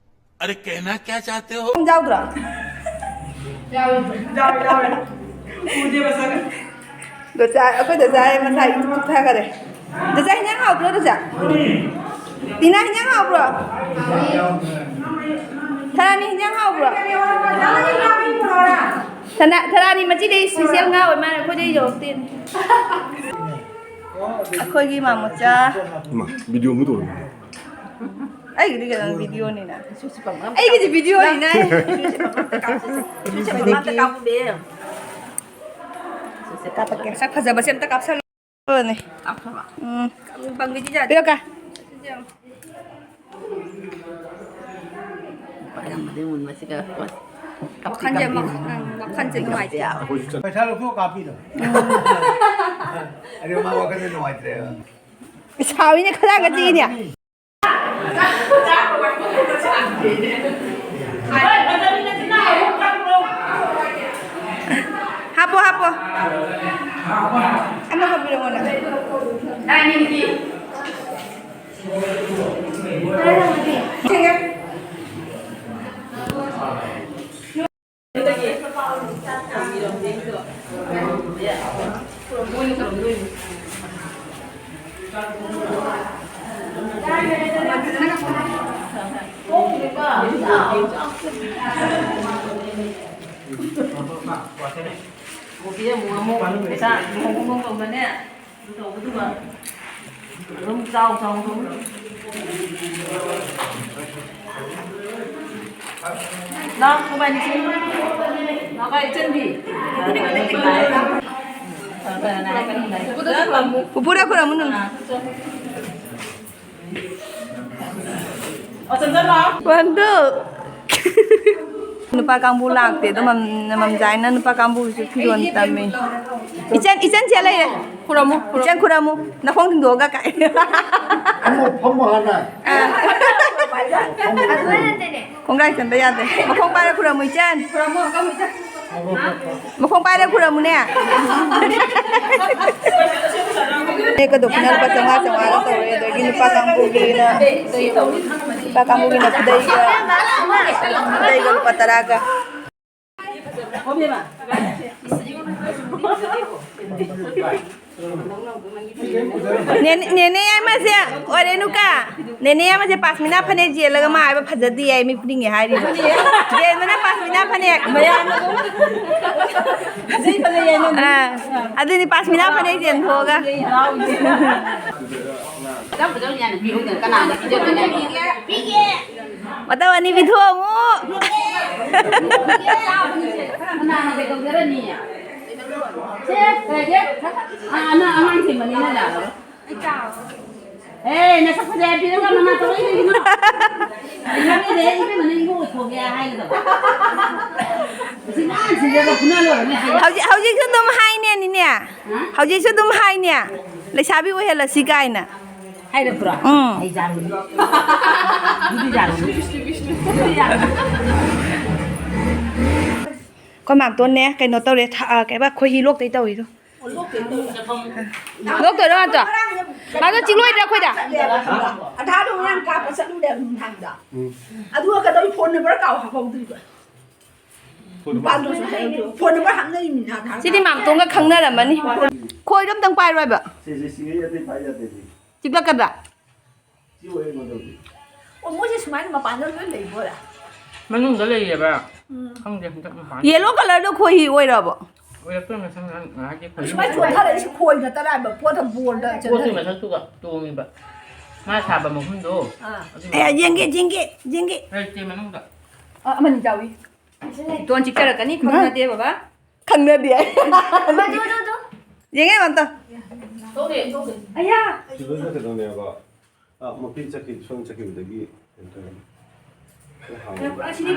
अरे कहना क्या चाहते हो? ꯕꯣꯝ ꯌꯥꯎꯗ꯭ꯔꯣ? ꯌꯥꯎꯋꯦ, ꯌꯥꯎꯋꯦ, ꯌꯥꯎꯋꯦ꯫ ꯎꯗꯦ ꯃꯁꯛ꯫ ꯗꯣꯆꯥ, ꯑꯩꯈꯣꯏ ꯗꯣꯆꯥ ꯃꯁꯥ ꯏꯊꯨ ꯊꯨ ꯊꯥꯒꯠꯂꯦ꯫ ꯗꯣꯆꯥ, ꯍꯤꯟꯖꯥꯡ ꯍꯥꯎꯇ꯭ꯔꯣ, ꯗꯣꯆꯥ? ꯇꯤꯅꯥ, ꯍꯤꯟꯖꯥꯡ ꯍꯥꯎꯕ꯭ꯔꯣ? ꯊꯔꯥꯅꯤ, ꯍꯤꯟꯖꯥꯡ ꯍꯥꯎꯕ꯭ꯔꯣ? ꯊꯅꯥ-, ꯊꯔꯥꯅꯤ ꯃꯆꯤꯗꯩ special ꯉꯥ ꯑꯣꯏ ꯃꯥꯅ ꯑꯩꯈꯣꯏꯗꯩ ꯌꯧꯔꯛꯇꯦꯅꯦ꯫ ꯑꯩꯈꯣꯏꯒꯤ ꯃꯥꯃꯣꯆꯥ꯫ ꯏꯃꯥ, video ꯑꯃꯨꯛ ꯇꯧꯔꯦ꯫ ꯑꯩꯒꯤꯗꯤ ꯀꯩꯅꯣ videoꯅꯤꯅ꯫ ꯑꯩꯒꯤꯗꯤ videoꯅꯤꯅ꯫ ꯀꯥꯞꯄꯛꯀꯦ꯫ ꯁꯛ ꯐꯖꯕꯁꯦ ꯑꯝꯇ ꯀꯥꯞꯁꯜꯂꯣꯅꯦ꯫ ꯎꯝ꯫ ꯄꯤꯔꯛꯀꯦ꯫ ꯋꯥꯈꯜꯁꯦ ꯑꯃ, ꯎꯝ, ꯋꯥꯈꯜꯁꯦ ꯅꯨꯡꯉꯥꯏꯇꯦ꯫ ꯄꯩꯁꯥ ꯂꯧꯊꯣꯛ ꯀꯥꯞꯄꯤꯗꯣ꯫ ꯑꯗꯨ ꯃꯥ ꯋꯥꯈꯜꯗ ꯅꯨꯡꯉꯥꯏꯇ꯭ꯔꯦꯕ꯫ ꯁꯥꯎꯏꯅꯦ, ꯈꯗꯥꯡꯒ ꯆꯤꯛꯏꯅꯦ꯫ ꯍꯥꯞꯄꯣ, ꯍꯥꯞꯄꯣ꯫ ꯑꯃ ꯍꯥꯞꯄꯤꯔꯛꯑꯣꯅꯦ꯫ ꯀꯣꯐꯤ ꯑꯃꯨꯛ ꯑꯃꯨꯛ ꯄꯩꯁꯥ ꯂꯨꯍꯣꯡ ꯈꯣꯡꯗꯣꯡ ꯇꯧꯗꯅꯦ꯫ ꯑꯗꯨ ꯇꯧꯕꯗꯨꯒ ꯑꯗꯨꯝ ꯆꯥꯎ ꯆꯥꯎ ꯇꯧ꯫ ꯂꯥꯎ, ꯃꯣꯕꯥꯏꯜ ꯁꯦꯝꯃꯨ꯫ ꯂꯥꯎ, ꯚꯥꯏ, ꯏꯆꯟꯗꯤ? ꯄꯨꯄꯨꯗ ꯈꯨꯔꯨꯝꯃꯨ ꯅꯨ꯫ ꯋꯥꯟꯗꯨ꯫ ꯅꯨꯄꯥ ꯀꯥꯡꯕꯨ ꯂꯥꯛꯇꯦ ꯑꯗꯣ, ꯃꯝ-, ꯃꯝꯖꯥꯏꯅ ꯅꯨꯄꯥ ꯀꯥꯡꯕꯨꯒꯤꯁꯨ ꯐꯤꯔꯣꯜ ꯇꯝꯃꯤ꯫ ꯏꯆꯟ, ꯏꯆꯟ ꯁꯦ ꯂꯩꯔꯦ꯫ ꯈꯨꯔꯝꯃꯨ, ꯈꯨꯔꯝꯃꯨ꯫ ꯏꯆꯟ ꯈꯨꯔꯝꯃꯨ꯫ ꯅꯈꯣꯡ ꯊꯤꯡꯗꯣꯛꯑꯒ ꯀꯥꯏ꯫ ꯐꯝꯃꯣ, ꯐꯝꯃꯣ ꯍꯥꯟꯅ꯫ ꯑꯥ꯫ ꯈꯣꯡꯒ꯭ꯔꯥꯏ ꯆꯟꯕ ꯌꯥꯗꯦ꯫ ꯃꯈꯣꯡ ꯄꯥꯏꯔ ꯈꯨꯔꯝꯃꯨ, ꯏꯆꯟ꯫ ꯈꯨꯔꯝꯃꯨ, ꯈꯨꯔꯝꯃꯨ, ꯏꯆꯟ꯫ ꯃꯈꯣꯡ ꯄꯥꯏꯔ ꯈꯨꯔꯝꯃꯨꯅꯦ꯫ ꯅꯦꯛꯀꯗꯧꯕꯅ ꯂꯨꯄꯥ ꯆꯥꯝꯃꯉꯥ, ꯆꯥꯝꯃꯉꯥꯒ ꯇꯧꯔꯦ꯫ ꯑꯗꯒꯤ ꯅꯨꯄꯥ ꯀꯥꯡꯕꯨꯒꯤꯅ, ꯅꯨꯄꯥ ꯀꯥꯡꯕꯨꯒꯤꯅ ꯈꯨꯗꯩꯒ, ꯈꯨꯗꯩꯒ ꯂꯨꯄꯥ ꯇꯔꯥꯒ꯫ ꯅꯦꯅꯦ, ꯅꯦꯅꯦ ꯌꯥꯏꯃꯁꯦ ꯑꯣꯏꯔꯦꯅꯨꯀ꯫ ꯅꯦꯅꯦ ꯌꯥꯏꯃꯁꯦ ꯄꯥꯁꯃꯤꯅꯥ ꯐꯅꯦꯛ ꯆꯦꯜꯂꯒ ꯃꯥ ꯍꯥꯏꯕ ꯐꯖꯗꯦ ꯍꯥꯏ, ꯃꯤ ꯐꯨꯅꯤꯡꯉꯦ ꯍꯥꯏꯔꯤꯕ꯫ ꯆꯦꯟꯕꯅ ꯄꯥꯁꯃꯤꯅꯥ ꯐꯅꯦꯛ꯫ ꯃꯌꯥꯝꯅ ꯑꯗꯨꯝ ꯐꯖꯩ, ꯐꯖꯩ ꯍꯥꯏꯅꯕꯅꯦ꯫ ꯑꯥ, ꯑꯗꯨꯅꯤ ꯄꯥꯁꯃꯤꯅꯥ ꯐꯅꯦꯛ ꯆꯦꯟꯊꯣꯛꯑꯒ꯫ ꯍꯔꯥꯎꯗꯦ꯫ ꯀꯔꯝꯕꯗ ꯑꯣꯏꯅ ꯄꯤꯍꯧꯗꯣꯏꯅꯣ? ꯀꯅꯥꯗ ꯄꯤꯖꯗꯣꯏꯅꯣ? ꯃꯇꯧ ꯑꯅꯤ ꯄꯤꯊꯣꯛꯑꯝꯃꯨ꯫ ꯀꯅꯥꯅ ꯀꯩꯗꯧꯖꯔꯅꯤ? ꯁꯦ, ꯀꯩꯒꯤ? ꯑꯥ, ꯑꯉꯥꯡ, ꯑꯉꯥꯡ ꯊꯦꯝꯕꯅꯤꯅ ꯌꯥꯔꯔꯣꯏ꯫ ꯑꯦ, ꯅꯁꯛ ꯐꯖꯩ ꯍꯥꯏꯕꯤꯔꯒ ꯃꯅꯥ ꯇꯧꯔꯛꯏ ꯀꯩꯒꯤꯅꯣ? ꯈꯪꯉꯦꯅꯦ, ꯏꯕꯦꯝꯃ, ꯅꯪ ꯏꯕꯣꯛ ꯑꯣꯏꯊꯣꯛꯑꯒꯦ ꯍꯥꯏꯒꯗꯕ꯫ ꯁꯤ ꯉꯥꯡꯁꯤꯡꯁꯦ ꯐꯨꯅ ꯂꯣꯏꯔꯝꯃꯦ ꯍꯥꯏꯌꯦ꯫ ꯍꯧꯖꯤꯛ, ꯍꯧꯖꯤꯛꯁꯨ ꯑꯗꯨꯝ ꯍꯥꯏꯅꯦ, ꯅꯤꯅꯦ꯫ ꯍꯥ? ꯍꯧꯖꯤꯛꯁꯨ ꯑꯗꯨꯝ ꯍꯥꯏꯅꯦ꯫ ꯂꯩꯁꯥꯕꯤ ꯑꯣꯏꯍꯜꯂꯁꯤ ꯀꯥꯏꯅ꯫ ꯍꯥꯏꯔꯛꯄ꯭ꯔꯣ? ꯎꯝ꯫ ꯑꯩ ꯌꯥꯔꯣꯏ꯫ ꯑꯗꯨꯗꯤ ꯌꯥꯔꯣꯏ꯫ ꯑꯗꯨꯗꯤ ꯌꯥꯔꯣꯏ꯫ ꯑꯩꯈꯣꯏ ꯃꯥꯝꯇꯣꯟꯅꯦ, ꯀꯩꯅꯣ ꯇꯧꯔꯦ, ꯊ-, ꯑ, ꯀꯩꯕ, ꯈꯣꯏꯍꯤ ꯂꯣꯛꯇꯩ ꯇꯧꯔꯤꯗꯣ꯫ ꯂꯣꯛꯇꯣꯏꯔꯣ, ꯃꯥꯝꯇꯣꯟ? ꯃꯥꯝꯇꯣꯟ ꯆꯤꯡꯂꯣꯏꯗ꯭ꯔꯥ ꯑꯩꯈꯣꯏꯗ? ꯑꯙꯥꯗꯣ ꯉꯔꯥꯡ ꯀꯥꯞꯄ ꯆꯠꯂꯨꯔꯦ ꯅꯨꯡꯗꯥꯡꯗ꯫ ꯎꯝ꯫ ꯑꯗꯨꯒ ꯀꯩꯗꯧ ꯐꯣꯟ ꯅꯝꯕꯔ ꯀꯥꯎ ꯍꯥꯞꯍꯧꯗ꯭ꯔꯤꯕ? ꯅꯨꯄꯥꯗꯨꯁꯨ ꯍꯥꯏꯍꯧꯗ꯭ꯔꯤꯕ꯫ ꯐꯣꯟ ꯅꯝꯕꯔ ꯍꯥꯞꯅꯔꯤꯃꯤꯅ ꯑꯙꯥꯔ ꯁꯤꯗꯤ ꯀꯥꯔꯗ꯫ ꯃꯥꯝꯇꯣꯟꯒ ꯈꯪꯅꯔꯝꯃꯅꯤ꯫ ꯈꯣꯏꯗꯣ ꯑꯝꯇꯪ ꯄꯥꯏꯔꯣꯏꯕ꯫ ꯁꯦ, ꯁꯦ, ꯁꯤ ꯑꯩ ꯑꯇꯩ ꯄꯥꯏ ꯌꯥꯗꯦ ꯁꯤ꯫ ꯆꯤꯛꯂꯛꯀꯗ꯭ꯔꯥ? ꯁꯤ ꯑꯣꯏ ꯑꯩꯉꯣꯟꯗ ꯍꯧꯖꯤꯛ꯫ ꯑꯣ, ꯃꯣꯏꯁꯦ ꯁꯨꯃꯥꯏꯅ ꯃꯄꯥꯟꯗ ꯂꯣꯏ ꯂꯩꯕ ꯑꯣꯏꯔꯦ? ꯃꯅꯨꯡꯗ ꯂꯩꯌꯦꯕ꯫ ꯎꯝ꯫ ꯈꯪꯗꯦ, ꯍꯟꯗꯛ ꯃꯄꯥꯟ ꯌꯦꯂꯣ ꯀꯂꯔꯗꯣ ꯈꯣꯏꯍꯤ ꯑꯣꯏꯔꯕꯣ? ꯑꯣꯏꯔꯛꯄꯩ ꯃꯊꯪ ꯉꯥꯏꯍꯥꯛꯀꯤ ꯈꯣꯏꯍꯤ꯫ ꯁꯨꯃꯥꯏꯅ ꯆꯣꯟꯊꯔꯛꯏꯁꯤ ꯈꯣꯏ ꯅꯠꯇꯔꯥ ꯍꯥꯏꯕ, ꯄꯣꯠꯇ ꯕꯣꯜꯗ ꯄꯣꯠꯇꯨꯒꯤ ꯆꯦꯟꯊꯔꯛꯏ꯫ ꯃꯊꯛꯇꯨꯒ ꯇꯣꯡꯉꯤꯕ꯫ ꯃꯥ ꯁꯥꯕ ꯃꯐꯝꯗꯣ꯫ ꯑꯥ꯫ ꯑꯗꯨꯒꯤ ꯑꯦ, ꯌꯦꯡꯒꯦ, ꯌꯦꯡꯒꯦ, ꯌꯦꯡꯒꯦ꯫ ꯂꯩꯇꯦ ꯃꯅꯨꯡꯗ꯫ ꯑ, ꯑꯃꯅꯤ ꯆꯥꯎꯏ꯫ ꯏꯇꯣꯟ ꯆꯤꯛꯆꯔꯛꯀꯅꯤ, ꯈꯪꯅꯗꯦ ꯕꯕꯥ꯫ ꯈꯪꯅꯗꯦ꯫ ꯑꯗꯨ, ꯑꯗꯨ, ꯑꯗꯨ꯫ ꯌꯦꯡꯉꯦ ꯑꯝꯇ꯫ ꯊꯣꯛꯂꯛꯑꯦ, ꯊꯣꯛꯂꯛꯑꯦ꯫ ꯑꯌꯥ! ꯁꯤꯗ ꯆꯠꯀꯗꯧꯅꯦꯕ꯫ ꯑ, ꯃꯄꯤ ꯆꯠꯈꯤ-, ꯁꯣꯝ ꯆꯠꯈꯤꯕꯗꯒꯤ ꯀꯩꯅꯣ ꯇꯧꯔꯦ꯫ ꯈꯔ ꯍꯥꯡꯉꯦ꯫ ꯑꯁꯤꯗꯤ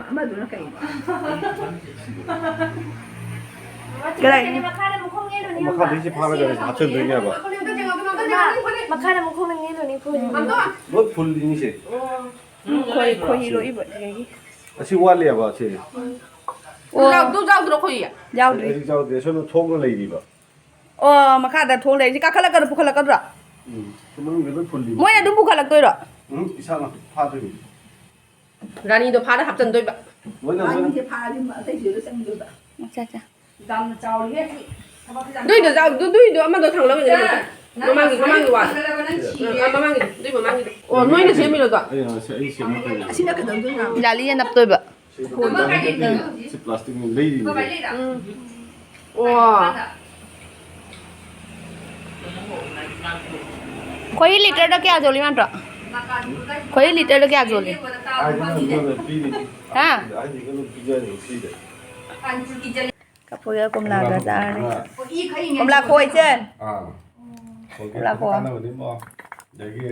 ꯑꯃꯗꯨꯅ ꯀꯩꯅꯣ? ꯀꯗꯥꯏ? ꯃꯈꯥꯗ ꯃꯈꯣꯡ ꯌꯩꯔꯨꯅꯤ, ꯃꯈꯥꯗꯩ ꯁꯤ ꯐꯥꯔꯒ ꯍꯥꯞꯆꯤꯟꯗꯣꯏꯅꯦꯕ꯫ ꯃꯈꯥꯗ ꯃꯈꯣꯡ ꯌꯩꯔꯨꯅꯤ, ꯈꯣꯏ꯫ ꯂꯣꯏ ꯐꯨꯜꯂꯤꯅꯤꯁꯦ꯫ ꯈꯣꯏ, ꯈꯣꯏꯍꯤ ꯂꯣꯛꯏꯕ ꯑꯗꯨꯗꯒꯤ꯫ ꯑꯁꯤ ꯋꯥꯠꯂꯤꯑꯕ, ꯑꯁꯤ꯫ ꯑꯣ꯫ ꯌꯥꯎꯗ꯭ꯔꯣ, ꯌꯥꯎꯗ꯭ꯔꯣ, ꯈꯣꯏꯍꯤ? ꯌꯥꯎꯗ꯭ꯔꯤ꯫ ꯍꯧꯖꯤꯛ ꯌꯥꯎꯗꯦ, ꯁꯣꯝꯗ ꯊꯣꯛꯅ ꯂꯩꯔꯤꯕ꯫ ꯑꯣ, ꯃꯈꯥꯗ ꯊꯣꯡ ꯂꯩꯔꯤꯁꯦ ꯀꯥꯈꯠꯂꯛꯀꯗ꯭ꯔꯣ, ꯄꯨꯈꯠꯂꯛꯀꯗ꯭ꯔꯣ? ꯎꯝ, ꯁꯤ ꯃꯅꯨꯡꯗ ꯂꯣꯏ ꯐꯨꯜꯂꯤꯕ꯫ ꯃꯣꯏꯅ ꯑꯗꯨꯝ ꯄꯨꯈꯠꯂꯛꯇꯣꯏꯔꯣ? ꯎꯝ, ꯏꯁꯥꯅ ꯐꯥꯗꯣꯏꯅꯤ꯫ ꯔꯥꯅꯤꯗꯣ ꯐꯥꯔ ꯍꯥꯞꯆꯟꯗꯣꯏꯕ꯫ ꯂꯣꯏꯅ, ꯂꯣꯏꯅ꯫ ꯔꯥꯅꯤꯁꯦ ꯐꯥꯔꯗꯤ ꯑꯇꯩꯁꯤꯗ ꯆꯪꯗꯣꯏꯕ꯫ ꯑꯠꯆꯥ, ꯑꯠꯆꯥ꯫ ꯌꯥꯝꯅ ꯆꯥꯎꯔꯤꯍꯦ, ꯁꯤ ꯊꯕꯛꯁꯦ ꯌꯥꯝ ꯑꯗꯨꯏꯗꯣ ꯆꯥꯎ-, ꯑꯗꯨ-, ꯑꯗꯨꯏꯗꯣ ꯑꯃꯗꯣ ꯊꯥꯡꯒꯠꯂꯝꯃꯤꯅꯦ, ꯏꯆꯥ, ꯃꯃꯥꯡꯒꯤ, ꯃꯃꯥꯡꯒꯤ ꯋꯥꯜ꯫ ꯅꯪ ꯁꯤꯔꯦ꯫ ꯑ, ꯃꯃꯥꯡꯒꯤꯗꯣ, ꯑꯗꯨꯏ ꯃꯃꯥꯡꯒꯤꯗꯣ꯫ ꯑꯣ, ꯅꯣꯏꯅ ꯁꯦꯝꯃꯤꯔꯣ ꯑꯗꯣ? ꯑꯩ, ꯑ, ꯁꯤ ꯑꯩ ꯁꯦꯝꯃꯛꯇꯣꯏꯅꯦ꯫ ꯑꯁꯤꯅ ꯀꯩꯗꯧꯗꯣꯏꯅꯣ? ꯖꯥꯂꯤꯅ ꯅꯞꯇꯣꯏꯕ꯫ ꯁꯤ ꯄ꯭ꯂꯥꯁꯇꯤꯛꯅꯤ ꯂꯩꯔꯤꯅꯤ꯫ ꯎꯝ꯫ ꯑꯣ꯫ ꯈꯣꯏꯍꯤ ꯂꯤꯇꯔꯗ ꯀꯌꯥ ꯌꯣꯜꯂꯤ ꯅꯠꯇ꯭ꯔꯣ? ꯈꯣꯏꯍꯤ ꯂꯤꯇꯔꯗ ꯀꯌꯥ ꯌꯣꯜꯂꯤ? ꯍꯥꯏꯗꯤ ꯅꯪ ꯄꯤꯔꯤꯅꯤ꯫ ꯍꯥ? ꯍꯥꯏꯗꯤ ꯅꯪ ꯄꯤꯖꯔꯤꯅꯤ ꯐ꯭ꯔꯤꯗ꯫ ꯀꯐꯣꯏꯒ ꯀꯣꯝꯂꯥꯒ ꯆꯥꯔꯅꯤ꯫ ꯀꯣꯝꯂꯥ ꯈꯣꯏꯁꯦ꯫ ꯑꯥ꯫ ꯀꯣꯝꯂꯥ ꯈꯣꯏ꯫ ꯀꯥꯟꯅꯕꯅꯤꯀꯣ꯫ ꯑꯗꯒꯤ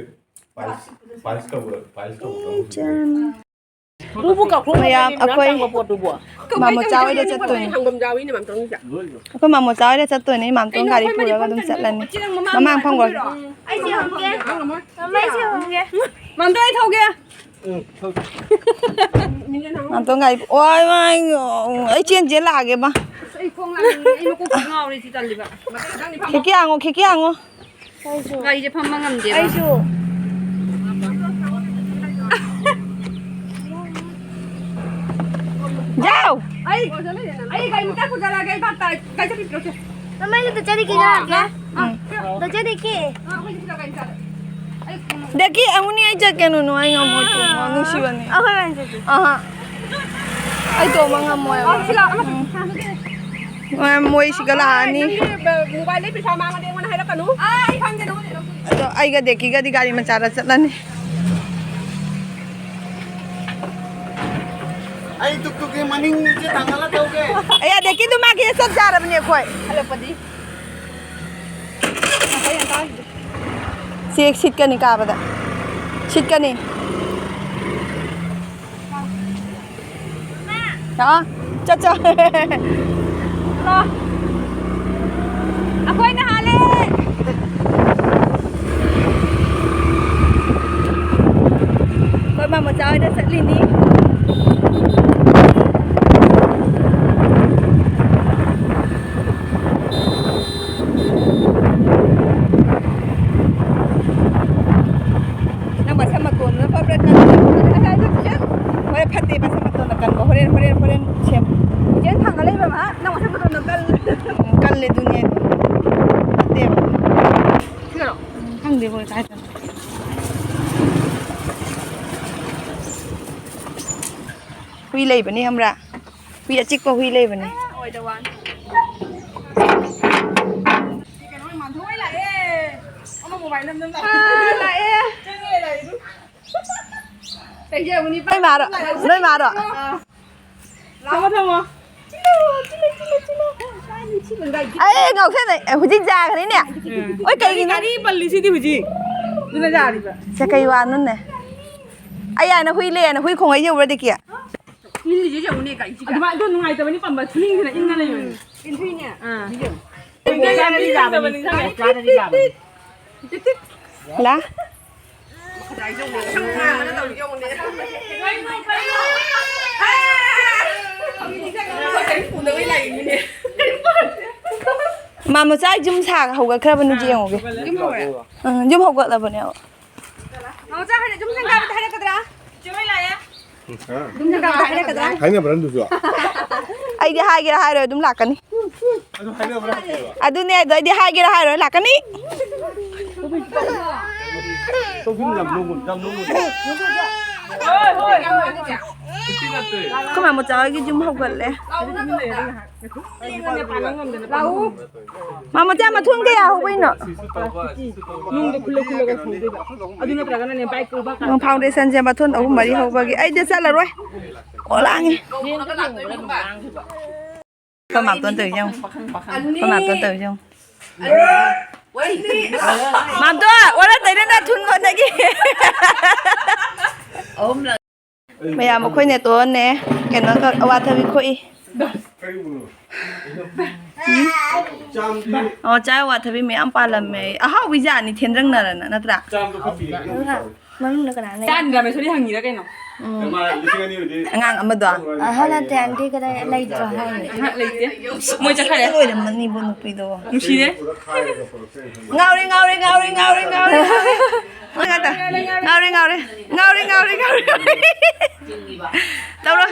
ꯄꯥꯏꯜꯁ, ꯄꯥꯏꯜꯁ ꯇꯧꯕ, ꯄꯥꯏꯜꯁ ꯇꯧꯕ ꯀꯥꯡꯕꯨꯁꯤꯡꯗꯣ꯫ ꯇꯨꯕꯨ ꯀꯥꯎꯊꯣꯛꯈ꯭ꯔꯦ, ꯃꯌꯥꯝ ꯃꯌꯥꯝ ꯑꯩꯈꯣꯏ ꯇꯥꯡꯕ ꯄꯣꯠꯇꯨꯕꯨ꯫ ꯃꯥꯃꯣꯆꯥ ꯍꯣꯏꯗ ꯆꯠꯇꯣꯏꯅꯤ꯫ ꯍꯪꯐꯝ ꯌꯥꯎꯏꯅꯦ, ꯃꯥꯝꯇꯣꯟꯒꯤꯁꯦ꯫ ꯑꯩꯈꯣꯏ ꯃꯥꯃꯣꯆꯥ ꯍꯣꯏꯗ ꯆꯠꯇꯣꯏꯅꯦ, ꯃꯥꯝꯇꯣꯟ ꯒꯥꯔꯤ ꯄꯨꯔꯒ ꯑꯗꯨꯝ ꯆꯠꯂꯅꯤ꯫ ꯃꯃꯥꯡ ꯐꯝꯈ꯭ꯔꯣ꯫ ꯑꯩꯁꯦ ꯍꯪꯒꯦ꯫ ꯃꯃꯥ, ꯑꯩꯁꯦ ꯍꯪꯒꯦ꯫ ꯃꯥꯝꯇꯣꯟ, ꯑꯩ ꯊꯧꯒꯦ꯫ ꯎꯝ, ꯊꯧ꯫ ꯃꯥꯝꯇꯣꯟ ꯒꯥꯔꯤ ꯄꯨ-, ꯑꯣꯏ, ꯃꯥꯏ, ꯑꯩ ꯆꯦꯟ ꯆꯦꯟ ꯂꯥꯛꯑꯒꯦ, ꯃꯥ꯫ ꯑꯁ, ꯑꯩ ꯈꯣꯡ ꯂꯥꯛꯅꯤꯡꯉꯦ꯫ ꯑꯩ ꯃꯀꯣꯛ ꯉꯥꯎꯔꯦ ꯁꯤ ꯇꯜꯂꯤꯕ꯫ ꯈꯤꯀꯤ ꯍꯥꯡꯉꯣ, ꯈꯤꯀꯤ ꯍꯥꯡꯉꯣ꯫ ꯒꯥꯔꯤꯁꯦ ꯐꯝꯕ ꯉꯝꯗꯦꯕ꯫ ꯑꯩꯁꯨ꯫ ꯌꯥꯎ! ꯑꯩ, ꯑꯩ ꯒꯥꯔꯤ ꯃꯆꯥ ꯄꯨꯖꯔꯛꯑꯒꯦ, ꯑꯩ ꯚꯥꯞ ꯇꯥꯔꯦ꯫ ꯀꯥꯏ ꯆꯠꯈꯤꯗ꯭ꯔꯣ, ꯆꯦ? ꯃꯃꯥ, ꯑꯩꯁꯨ ꯗꯣꯛꯇꯔꯗ ꯀꯦ ꯂꯥꯛꯀꯦ꯫ ꯑꯥ, ꯗꯣꯛꯇꯔꯗ ꯀꯦ꯫ ꯑꯥ, ꯑꯩꯈꯣꯏ ꯆꯠꯈꯤꯗ꯭ꯔꯣ, ꯒꯥꯔꯤ ꯃꯆꯥꯗ? ꯗꯦꯀꯤ, ꯑꯃꯨꯛꯅꯤ ꯑꯩ ꯆꯠꯀꯅꯨ, ꯑꯩ ꯉꯝꯃꯣꯏ ꯇꯣꯡꯕ, ꯅꯨꯡꯁꯤꯕꯅꯤ꯫ ꯑꯩꯈꯣꯏ ꯑꯣꯏꯅ ꯆꯠꯁꯤ꯫ ꯑꯍꯥ꯫ ꯑꯩ ꯇꯣꯡꯕ ꯉꯝꯃꯣꯏꯕ꯫ ꯑꯣ, ꯁꯤ ꯂꯥꯛꯑꯣ, ꯑꯃ ꯁꯤ ꯁꯥꯟꯅꯁꯤ꯫ ꯃꯣꯏ ꯁꯤꯒ ꯂꯥꯛꯑꯅꯤ꯫ ꯅꯪꯒꯤ ꯃꯣꯕꯥꯏꯜꯗꯩ ꯄꯩꯁꯥ ꯃꯥꯡꯉꯗꯤ ꯑꯩꯉꯣꯟꯗ ꯍꯥꯏꯔꯛꯀꯅꯨ꯫ ꯑꯥ, ꯑꯩ ꯈꯪꯗꯦ, ꯅꯉꯣꯟꯗ ꯀꯩꯅꯣꯝ ꯑꯗꯣ ꯑꯩꯒ ꯗꯦꯀꯤꯒꯗꯤ ꯒꯥꯔꯤ ꯃꯆꯥꯗ ꯆꯠꯂꯅꯤ꯫ ꯑꯩ ꯇꯨꯛ ꯇꯨꯛꯀꯤ ꯃꯅꯤꯡꯁꯦ ꯊꯥꯡꯒꯠꯂ ꯊꯧꯒꯦ꯫ ꯑꯩ ꯗꯦꯀꯤꯗꯨ ꯃꯥꯒꯤ ꯆꯞ ꯆꯥꯔꯕꯅꯦ ꯑꯩꯈꯣꯏ꯫ ꯍꯜꯂꯛꯄꯗꯤ꯫ ꯁꯤ ꯁꯤꯠꯀꯅꯤ ꯀꯥꯕꯗ꯫ ꯁꯤꯠꯀꯅꯤ꯫ ꯂꯥꯛꯑꯣ꯫ ꯆꯠ ꯆꯠ꯫ ꯂꯥꯛꯑꯣ꯫ ꯑꯩꯈꯣꯏꯅ ꯍꯥꯜꯂꯦ꯫ ꯑꯩꯈꯣꯏ ꯃꯥ ꯃꯆꯥ ꯍꯣꯏꯗ ꯆꯠꯂꯤꯅꯤ꯫ ꯅꯪ ꯃꯁꯝ ꯃꯇꯣꯟꯗꯨꯅ ꯐꯕ꯭ꯔꯥ ꯀꯟꯕ꯭ꯔꯥ? ꯍꯣꯔꯦꯟ ꯐꯠꯇꯦ, ꯃꯁꯝ ꯃꯇꯣꯟꯗ ꯀꯟꯕ꯫ ꯍꯣꯔꯦꯟ, ꯍꯣꯔꯦꯟ, ꯍꯣꯔꯦꯟ ꯁꯦꯝ꯫ ꯏꯆꯦ ꯊꯥꯡꯒꯠ ꯂꯩꯕ ꯃꯥ? ꯅꯪ ꯃꯁꯝ ꯃꯇꯣꯟꯗꯣ ꯀꯜ-, ꯀꯜꯂꯦ, ꯑꯗꯨꯅꯦ꯫ ꯐꯠꯇꯦꯕ꯫ ꯁꯤꯔꯣ? ꯈꯪꯗꯦ, ꯍꯣꯏ, ꯀꯥꯏ ꯆꯠꯂꯤ? ꯍꯨꯏ ꯂꯩꯕꯅꯤ, ꯈꯪꯕ꯭ꯔꯥ? ꯍꯨꯏ ꯑꯆꯤꯛꯄ ꯍꯨꯏ ꯂꯩꯕꯅꯤ꯫ ꯑꯣꯏꯗ ꯋꯥꯅꯤ꯫ ꯀꯩꯅꯣ, ꯃꯥꯟꯊꯣꯏ ꯂꯥꯛꯑꯦ꯫ ꯑꯃ ꯃꯣꯕꯥꯏꯜ ꯅꯝ ꯅꯝ ꯂꯥꯛꯑꯦ꯫ ꯑꯥ, ꯂꯥꯛꯑꯦ꯫ ꯆꯪꯉꯦ, ꯂꯥꯛꯑꯦ, ꯑꯗꯨ꯫ ꯅꯣꯏ ꯃꯥꯔꯣ? ꯅꯣꯏ ꯃꯥꯔꯣ? ꯑꯥ꯫ ꯂꯥꯛꯑꯣ, ꯊꯝꯃꯣ꯫ ꯑꯩ ꯉꯥꯎꯁꯟꯅꯩ꯫ ꯑꯦ, ꯍꯧꯖꯤꯛ ꯌꯥꯈ꯭ꯔꯦꯅꯦ꯫ ꯎꯝ꯫ ꯑꯣꯏ, ꯀꯩꯒꯤꯅꯣ? ꯒꯥꯔꯤ ꯄꯜꯂꯤꯁꯤꯗꯤ ꯍꯧꯖꯤꯛ꯫ ꯑꯗꯨꯅ ꯌꯥꯔꯤꯕ꯫ ꯁꯦ, ꯀꯩ ꯋꯥꯅꯣꯅꯦ? ꯑꯩ ꯍꯥꯏꯅ ꯍꯨꯏ ꯂꯩ ꯍꯥꯏꯅ ꯍꯨꯏ ꯈꯣꯡꯉꯩ ꯌꯧꯕ꯭ꯔꯗꯤ ꯀꯤ? ꯏꯜꯂꯤꯁꯦ ꯌꯦꯡꯉꯨꯅꯦ, ꯒꯥꯔꯤꯁꯤꯒ꯫ ꯑꯗꯨꯃꯥꯏ-, ꯑꯗꯨ ꯅꯨꯡꯉꯥꯏꯇꯕꯅꯤ, ꯄꯝꯕ ꯊꯨꯅꯤꯡꯗꯅ ꯏꯟꯅ ꯂꯩꯕꯅꯤ꯫ ꯏꯟꯊꯨꯏꯅꯦ꯫ ꯑꯥ꯫ ꯌꯦꯡꯉꯨ꯫ ꯌꯥꯗꯕꯅꯤ, ꯌꯥꯗꯕꯅꯤ꯫ ꯂꯥ? ꯃꯈꯥꯗꯥꯏ ꯌꯦꯡꯉꯨꯅꯦ꯫ ꯁꯪ ꯉꯥꯡꯕꯅ ꯇꯧꯔꯤ ꯌꯦꯡꯉꯨꯅꯦ꯫ ꯀꯔꯤ ꯄꯨꯅꯕꯩ ꯂꯥꯛꯏꯅꯤꯅꯦ꯫ ꯃꯥ ꯃꯆꯥ ꯌꯨꯝ ꯁꯥ ꯍꯧꯒꯠꯈ꯭ꯔꯕꯅꯤ, ꯌꯦꯡꯉꯨꯒꯦ꯫ ꯌꯨꯝ ꯍꯧꯔꯦ? ꯎꯝ, ꯌꯨꯝ ꯍꯧꯒꯠꯂꯕꯅꯦꯕ꯫ ꯃꯥ ꯃꯆꯥ ꯍꯥꯏꯔꯦ, ꯌꯨꯝ ꯁꯪꯒꯥꯕꯗ ꯍꯥꯏꯔꯛꯀꯗ꯭ꯔꯥ? ꯆꯦ ꯍꯣꯏ ꯂꯥꯛꯑꯦ꯫ ꯍꯥꯏꯅꯕ꯭ꯔꯥ ꯑꯗꯨꯁꯨ? ꯑꯩꯗꯤ ꯍꯥꯏꯒꯦꯔꯥ ꯍꯥꯏꯔꯣꯏ ꯑꯗꯨꯝ ꯂꯥꯛꯀꯅꯤ꯫ ꯑꯗꯨ ꯍꯥꯏꯅꯕ꯭ꯔꯥ ꯍꯪꯉꯦꯕ? ꯑꯗꯨꯅꯦ ꯑꯗꯣ ꯑꯩꯗꯤ ꯍꯥꯏꯒꯦꯔꯥ ꯍꯥꯏꯔꯣꯏ ꯂꯥꯛꯀꯅꯤ꯫ ꯑꯩꯈꯣꯏ ꯃꯥ ꯃꯆꯥ ꯍꯣꯏꯒꯤ ꯌꯨꯝ ꯍꯧꯒꯠꯂꯦ꯫ ꯃꯥ ꯃꯆꯥ ꯃꯊꯣꯟ ꯀꯌꯥ ꯍꯧꯕꯩꯅꯣ? ꯅꯨꯡꯗꯣ ꯈꯨꯜꯂ ꯈꯨꯜꯂꯒ ꯁꯧꯗꯣꯏꯕ꯫ ꯑꯗꯨ ꯅꯠꯇ꯭ꯔꯒꯅꯅꯦ ꯕꯥꯏꯛ ꯎꯕ ꯀꯥꯟꯗ ꯐꯥꯎꯟꯗꯦꯁꯟꯁꯦ ꯃꯊꯣꯟ ꯑꯍꯨꯝ ꯃꯔꯤ ꯍꯧꯕꯒꯤ ꯑꯩꯗꯤ ꯆꯠꯂꯔꯣꯏ꯫ ꯀꯣꯛ ꯂꯥꯡꯉꯦ꯫ ꯑꯩꯈꯣꯏ ꯃꯥꯝꯇꯣꯟ ꯇꯧꯔꯤꯁꯦ ꯌꯦꯡꯉꯨ꯫ ꯑꯩꯈꯣꯏ ꯃꯥꯝꯇꯣꯟ ꯇꯧꯔꯤꯁꯦ ꯌꯦꯡꯉꯨ꯫ ꯃꯥꯝꯇꯣꯟ, ꯑꯣꯟꯅ ꯇꯩꯅꯅ ꯊꯨꯟ ꯀꯣꯟꯅꯈꯤ꯫ ꯃꯌꯥꯝ ꯑꯩꯈꯣꯏ ꯅꯦꯇꯣꯟꯅꯦ ꯀꯩꯅꯣ ꯇꯧ-, ꯑꯋꯥꯊꯕꯤ ꯈꯣꯛꯏ꯫ ꯑꯣ, ꯆꯥꯏ, ꯑꯋꯥꯊꯕꯤ ꯃꯌꯥꯝ ꯄꯥꯜꯂꯝꯃꯦ꯫ ꯑꯍꯥꯎꯕꯤ ꯖꯥꯠꯅꯤ ꯊꯦꯟꯗ꯭ꯔꯪꯅꯔꯅ, ꯅꯠꯇ꯭ꯔꯥ? ꯃꯅꯨꯡꯗ ꯀꯅꯥ ꯂꯩ? ꯆꯥꯟꯗ꯭ꯔ ꯃꯦꯁꯣꯔꯤ ꯍꯪꯉꯤꯔ ꯀꯩꯅꯣ? ꯎꯝ꯫ ꯑꯉꯥꯡ ꯑꯃꯗꯣ? ꯑꯍꯜ ꯅꯠꯇꯦ, ꯑꯟꯇꯤ ꯀꯗꯥꯏ ꯂꯩꯇ꯭ꯔꯣ ꯍꯥꯏꯅꯦ? ꯑꯍ, ꯂꯩꯇꯦ꯫ ꯃꯣꯏ ꯆꯠꯈ꯭ꯔꯦ꯫ ꯂꯣꯏꯔꯝꯃꯅꯤꯕꯨ ꯅꯨꯄꯤꯗꯣ꯫ ꯅꯨꯡꯁꯤꯔꯦ꯫ ꯉꯥꯎꯔꯦ, ꯉꯥꯎꯔꯦ, ꯉꯥꯎꯔꯦ, ꯉꯥꯎꯔꯦ, ꯉꯥꯎꯔꯦ꯫ ꯉꯥꯎꯔꯦ, ꯉꯥꯎꯔꯦ꯫ ꯉꯥꯎꯔꯦ, ꯉꯥꯎꯔꯦ, ꯉꯥꯎꯔꯦ, ꯉꯥꯎꯔꯦ꯫ ꯇꯧꯔꯣ꯫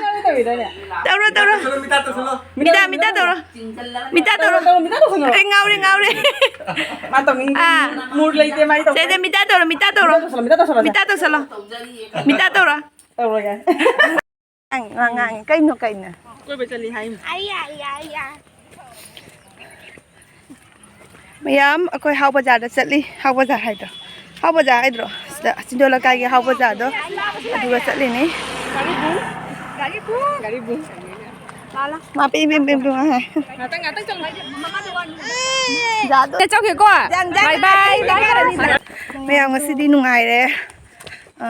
ꯇꯧꯔꯣ, ꯇꯧꯔꯣ꯫ ꯃꯤꯇꯥ, ꯃꯤꯇꯥ ꯇꯧꯔꯣ꯫ ꯃꯤꯇꯥ ꯇꯧꯔꯣ꯫ ꯇꯧꯔꯣ, ꯇꯧꯔꯣ, ꯃꯤꯇꯥ ꯇꯧꯁꯜꯂꯣ꯫ ꯑꯩ ꯉꯥꯎꯔꯦ, ꯉꯥꯎꯔꯦ꯫ ꯃꯥ ꯇꯧꯅꯤꯡꯗꯦ꯫ ꯑꯥ꯫ ꯃꯨꯗ ꯂꯩꯇꯦ, ꯃꯥꯏ ꯇꯧ-, ꯁꯦ, ꯁꯦ, ꯃꯤꯇꯥ ꯇꯧꯔꯣ, ꯃꯤꯇꯥ ꯇꯧꯔꯣ꯫ ꯃꯤꯇꯥ ꯇꯧꯁꯜꯂꯣ, ꯃꯤꯇꯥ ꯇꯧꯁꯜꯂꯣ꯫ ꯃꯤꯇꯥ ꯇꯧꯔꯣ꯫ ꯇꯧꯔꯒꯦ꯫ ꯉꯥꯡ-, ꯉꯥꯡ-, ꯉꯥꯡꯉꯦ꯫ ꯀꯩꯅꯣ, ꯀꯩꯅꯣ? ꯀꯣꯏꯕ ꯆꯠꯂꯤ ꯍꯥꯏꯅꯤ꯫ ꯃꯌꯥꯝ ꯑꯩꯈꯣꯏ ꯍꯥꯎ ꯕꯖꯥꯔꯗ ꯆꯠꯂꯤ꯫ ꯍꯥꯎ ꯕꯖꯥꯔ ꯍꯥꯏꯗꯣ꯫ ꯍꯥꯎ ꯕꯖꯥꯔ ꯍꯥꯏꯗ꯭ꯔꯣ? ꯁꯤꯗ ꯆꯤꯟꯗꯣ ꯂꯩꯀꯥꯏꯒꯤ ꯍꯥꯎ ꯕꯖꯥꯔꯗꯣ꯫ ꯑꯗꯨꯒ ꯆꯠꯂꯤꯅꯤ꯫ ꯒꯥꯔꯤ ꯕꯨ꯫ ꯃꯥ ꯄꯤꯡ ꯄꯤꯡ ꯄꯤꯡ ꯄꯤꯡ ꯍꯥꯏ꯫ ꯉꯥꯛꯇꯪ, ꯉꯥꯛꯇꯪ ꯆꯠꯂꯨ꯫ ꯖꯥꯗꯣ꯫ ꯆꯠꯆꯧꯒꯦꯀꯣ꯫ ꯖꯥꯡ, ꯖꯥꯡ, ꯕꯥꯏ ꯕꯥꯏ꯫ ꯖꯥꯡ, ꯖꯥꯡ꯫ ꯃꯌꯥꯝ ꯉꯁꯤꯗꯤ ꯅꯨꯡꯉꯥꯏꯔꯦ꯫ ꯑ,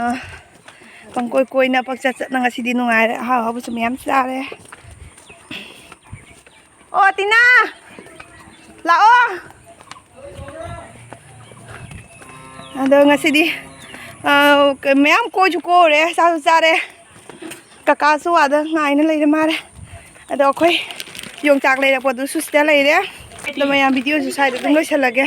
ꯄꯪꯀꯣꯏ ꯀꯣꯏꯅ ꯄꯪꯆꯠ ꯆꯠꯅ ꯉꯁꯤꯗꯤ ꯅꯨꯡꯉꯥꯏꯔꯦ꯫ ꯑꯍꯥꯎ ꯑꯍꯥꯎꯕꯁꯨ ꯃꯌꯥꯝ ꯆꯥꯔꯦ꯫ ꯑꯣ, ꯇꯤꯅꯥ! ꯂꯥꯛꯑꯣ꯫ ꯑꯗꯣ ꯉꯁꯤꯗꯤ, ꯑ, ꯃꯌꯥꯝ ꯀꯣꯏꯁꯨ ꯀꯣꯏꯔꯦ, ꯆꯥꯁꯨ ꯆꯥꯔꯦ꯫ ꯀꯀꯥꯁꯨ ꯑꯥꯗ ꯉꯥꯏꯅ ꯂꯩꯔꯦ ꯃꯥꯔꯦ꯫ ꯑꯗꯣ ꯑꯩꯈꯣꯏ ꯌꯣꯡꯆꯥꯛ ꯂꯩꯔꯛꯄꯗꯨꯁꯨ ꯁꯤꯗ ꯂꯩꯔꯦ꯫ ꯑꯗꯣ ꯃꯌꯥꯝ ꯚꯤꯗꯤꯑꯣꯁꯨ ꯁ꯭ꯋꯥꯏꯗ ꯑꯗꯨꯝ ꯂꯣꯏꯁꯤꯜꯂꯒꯦ꯫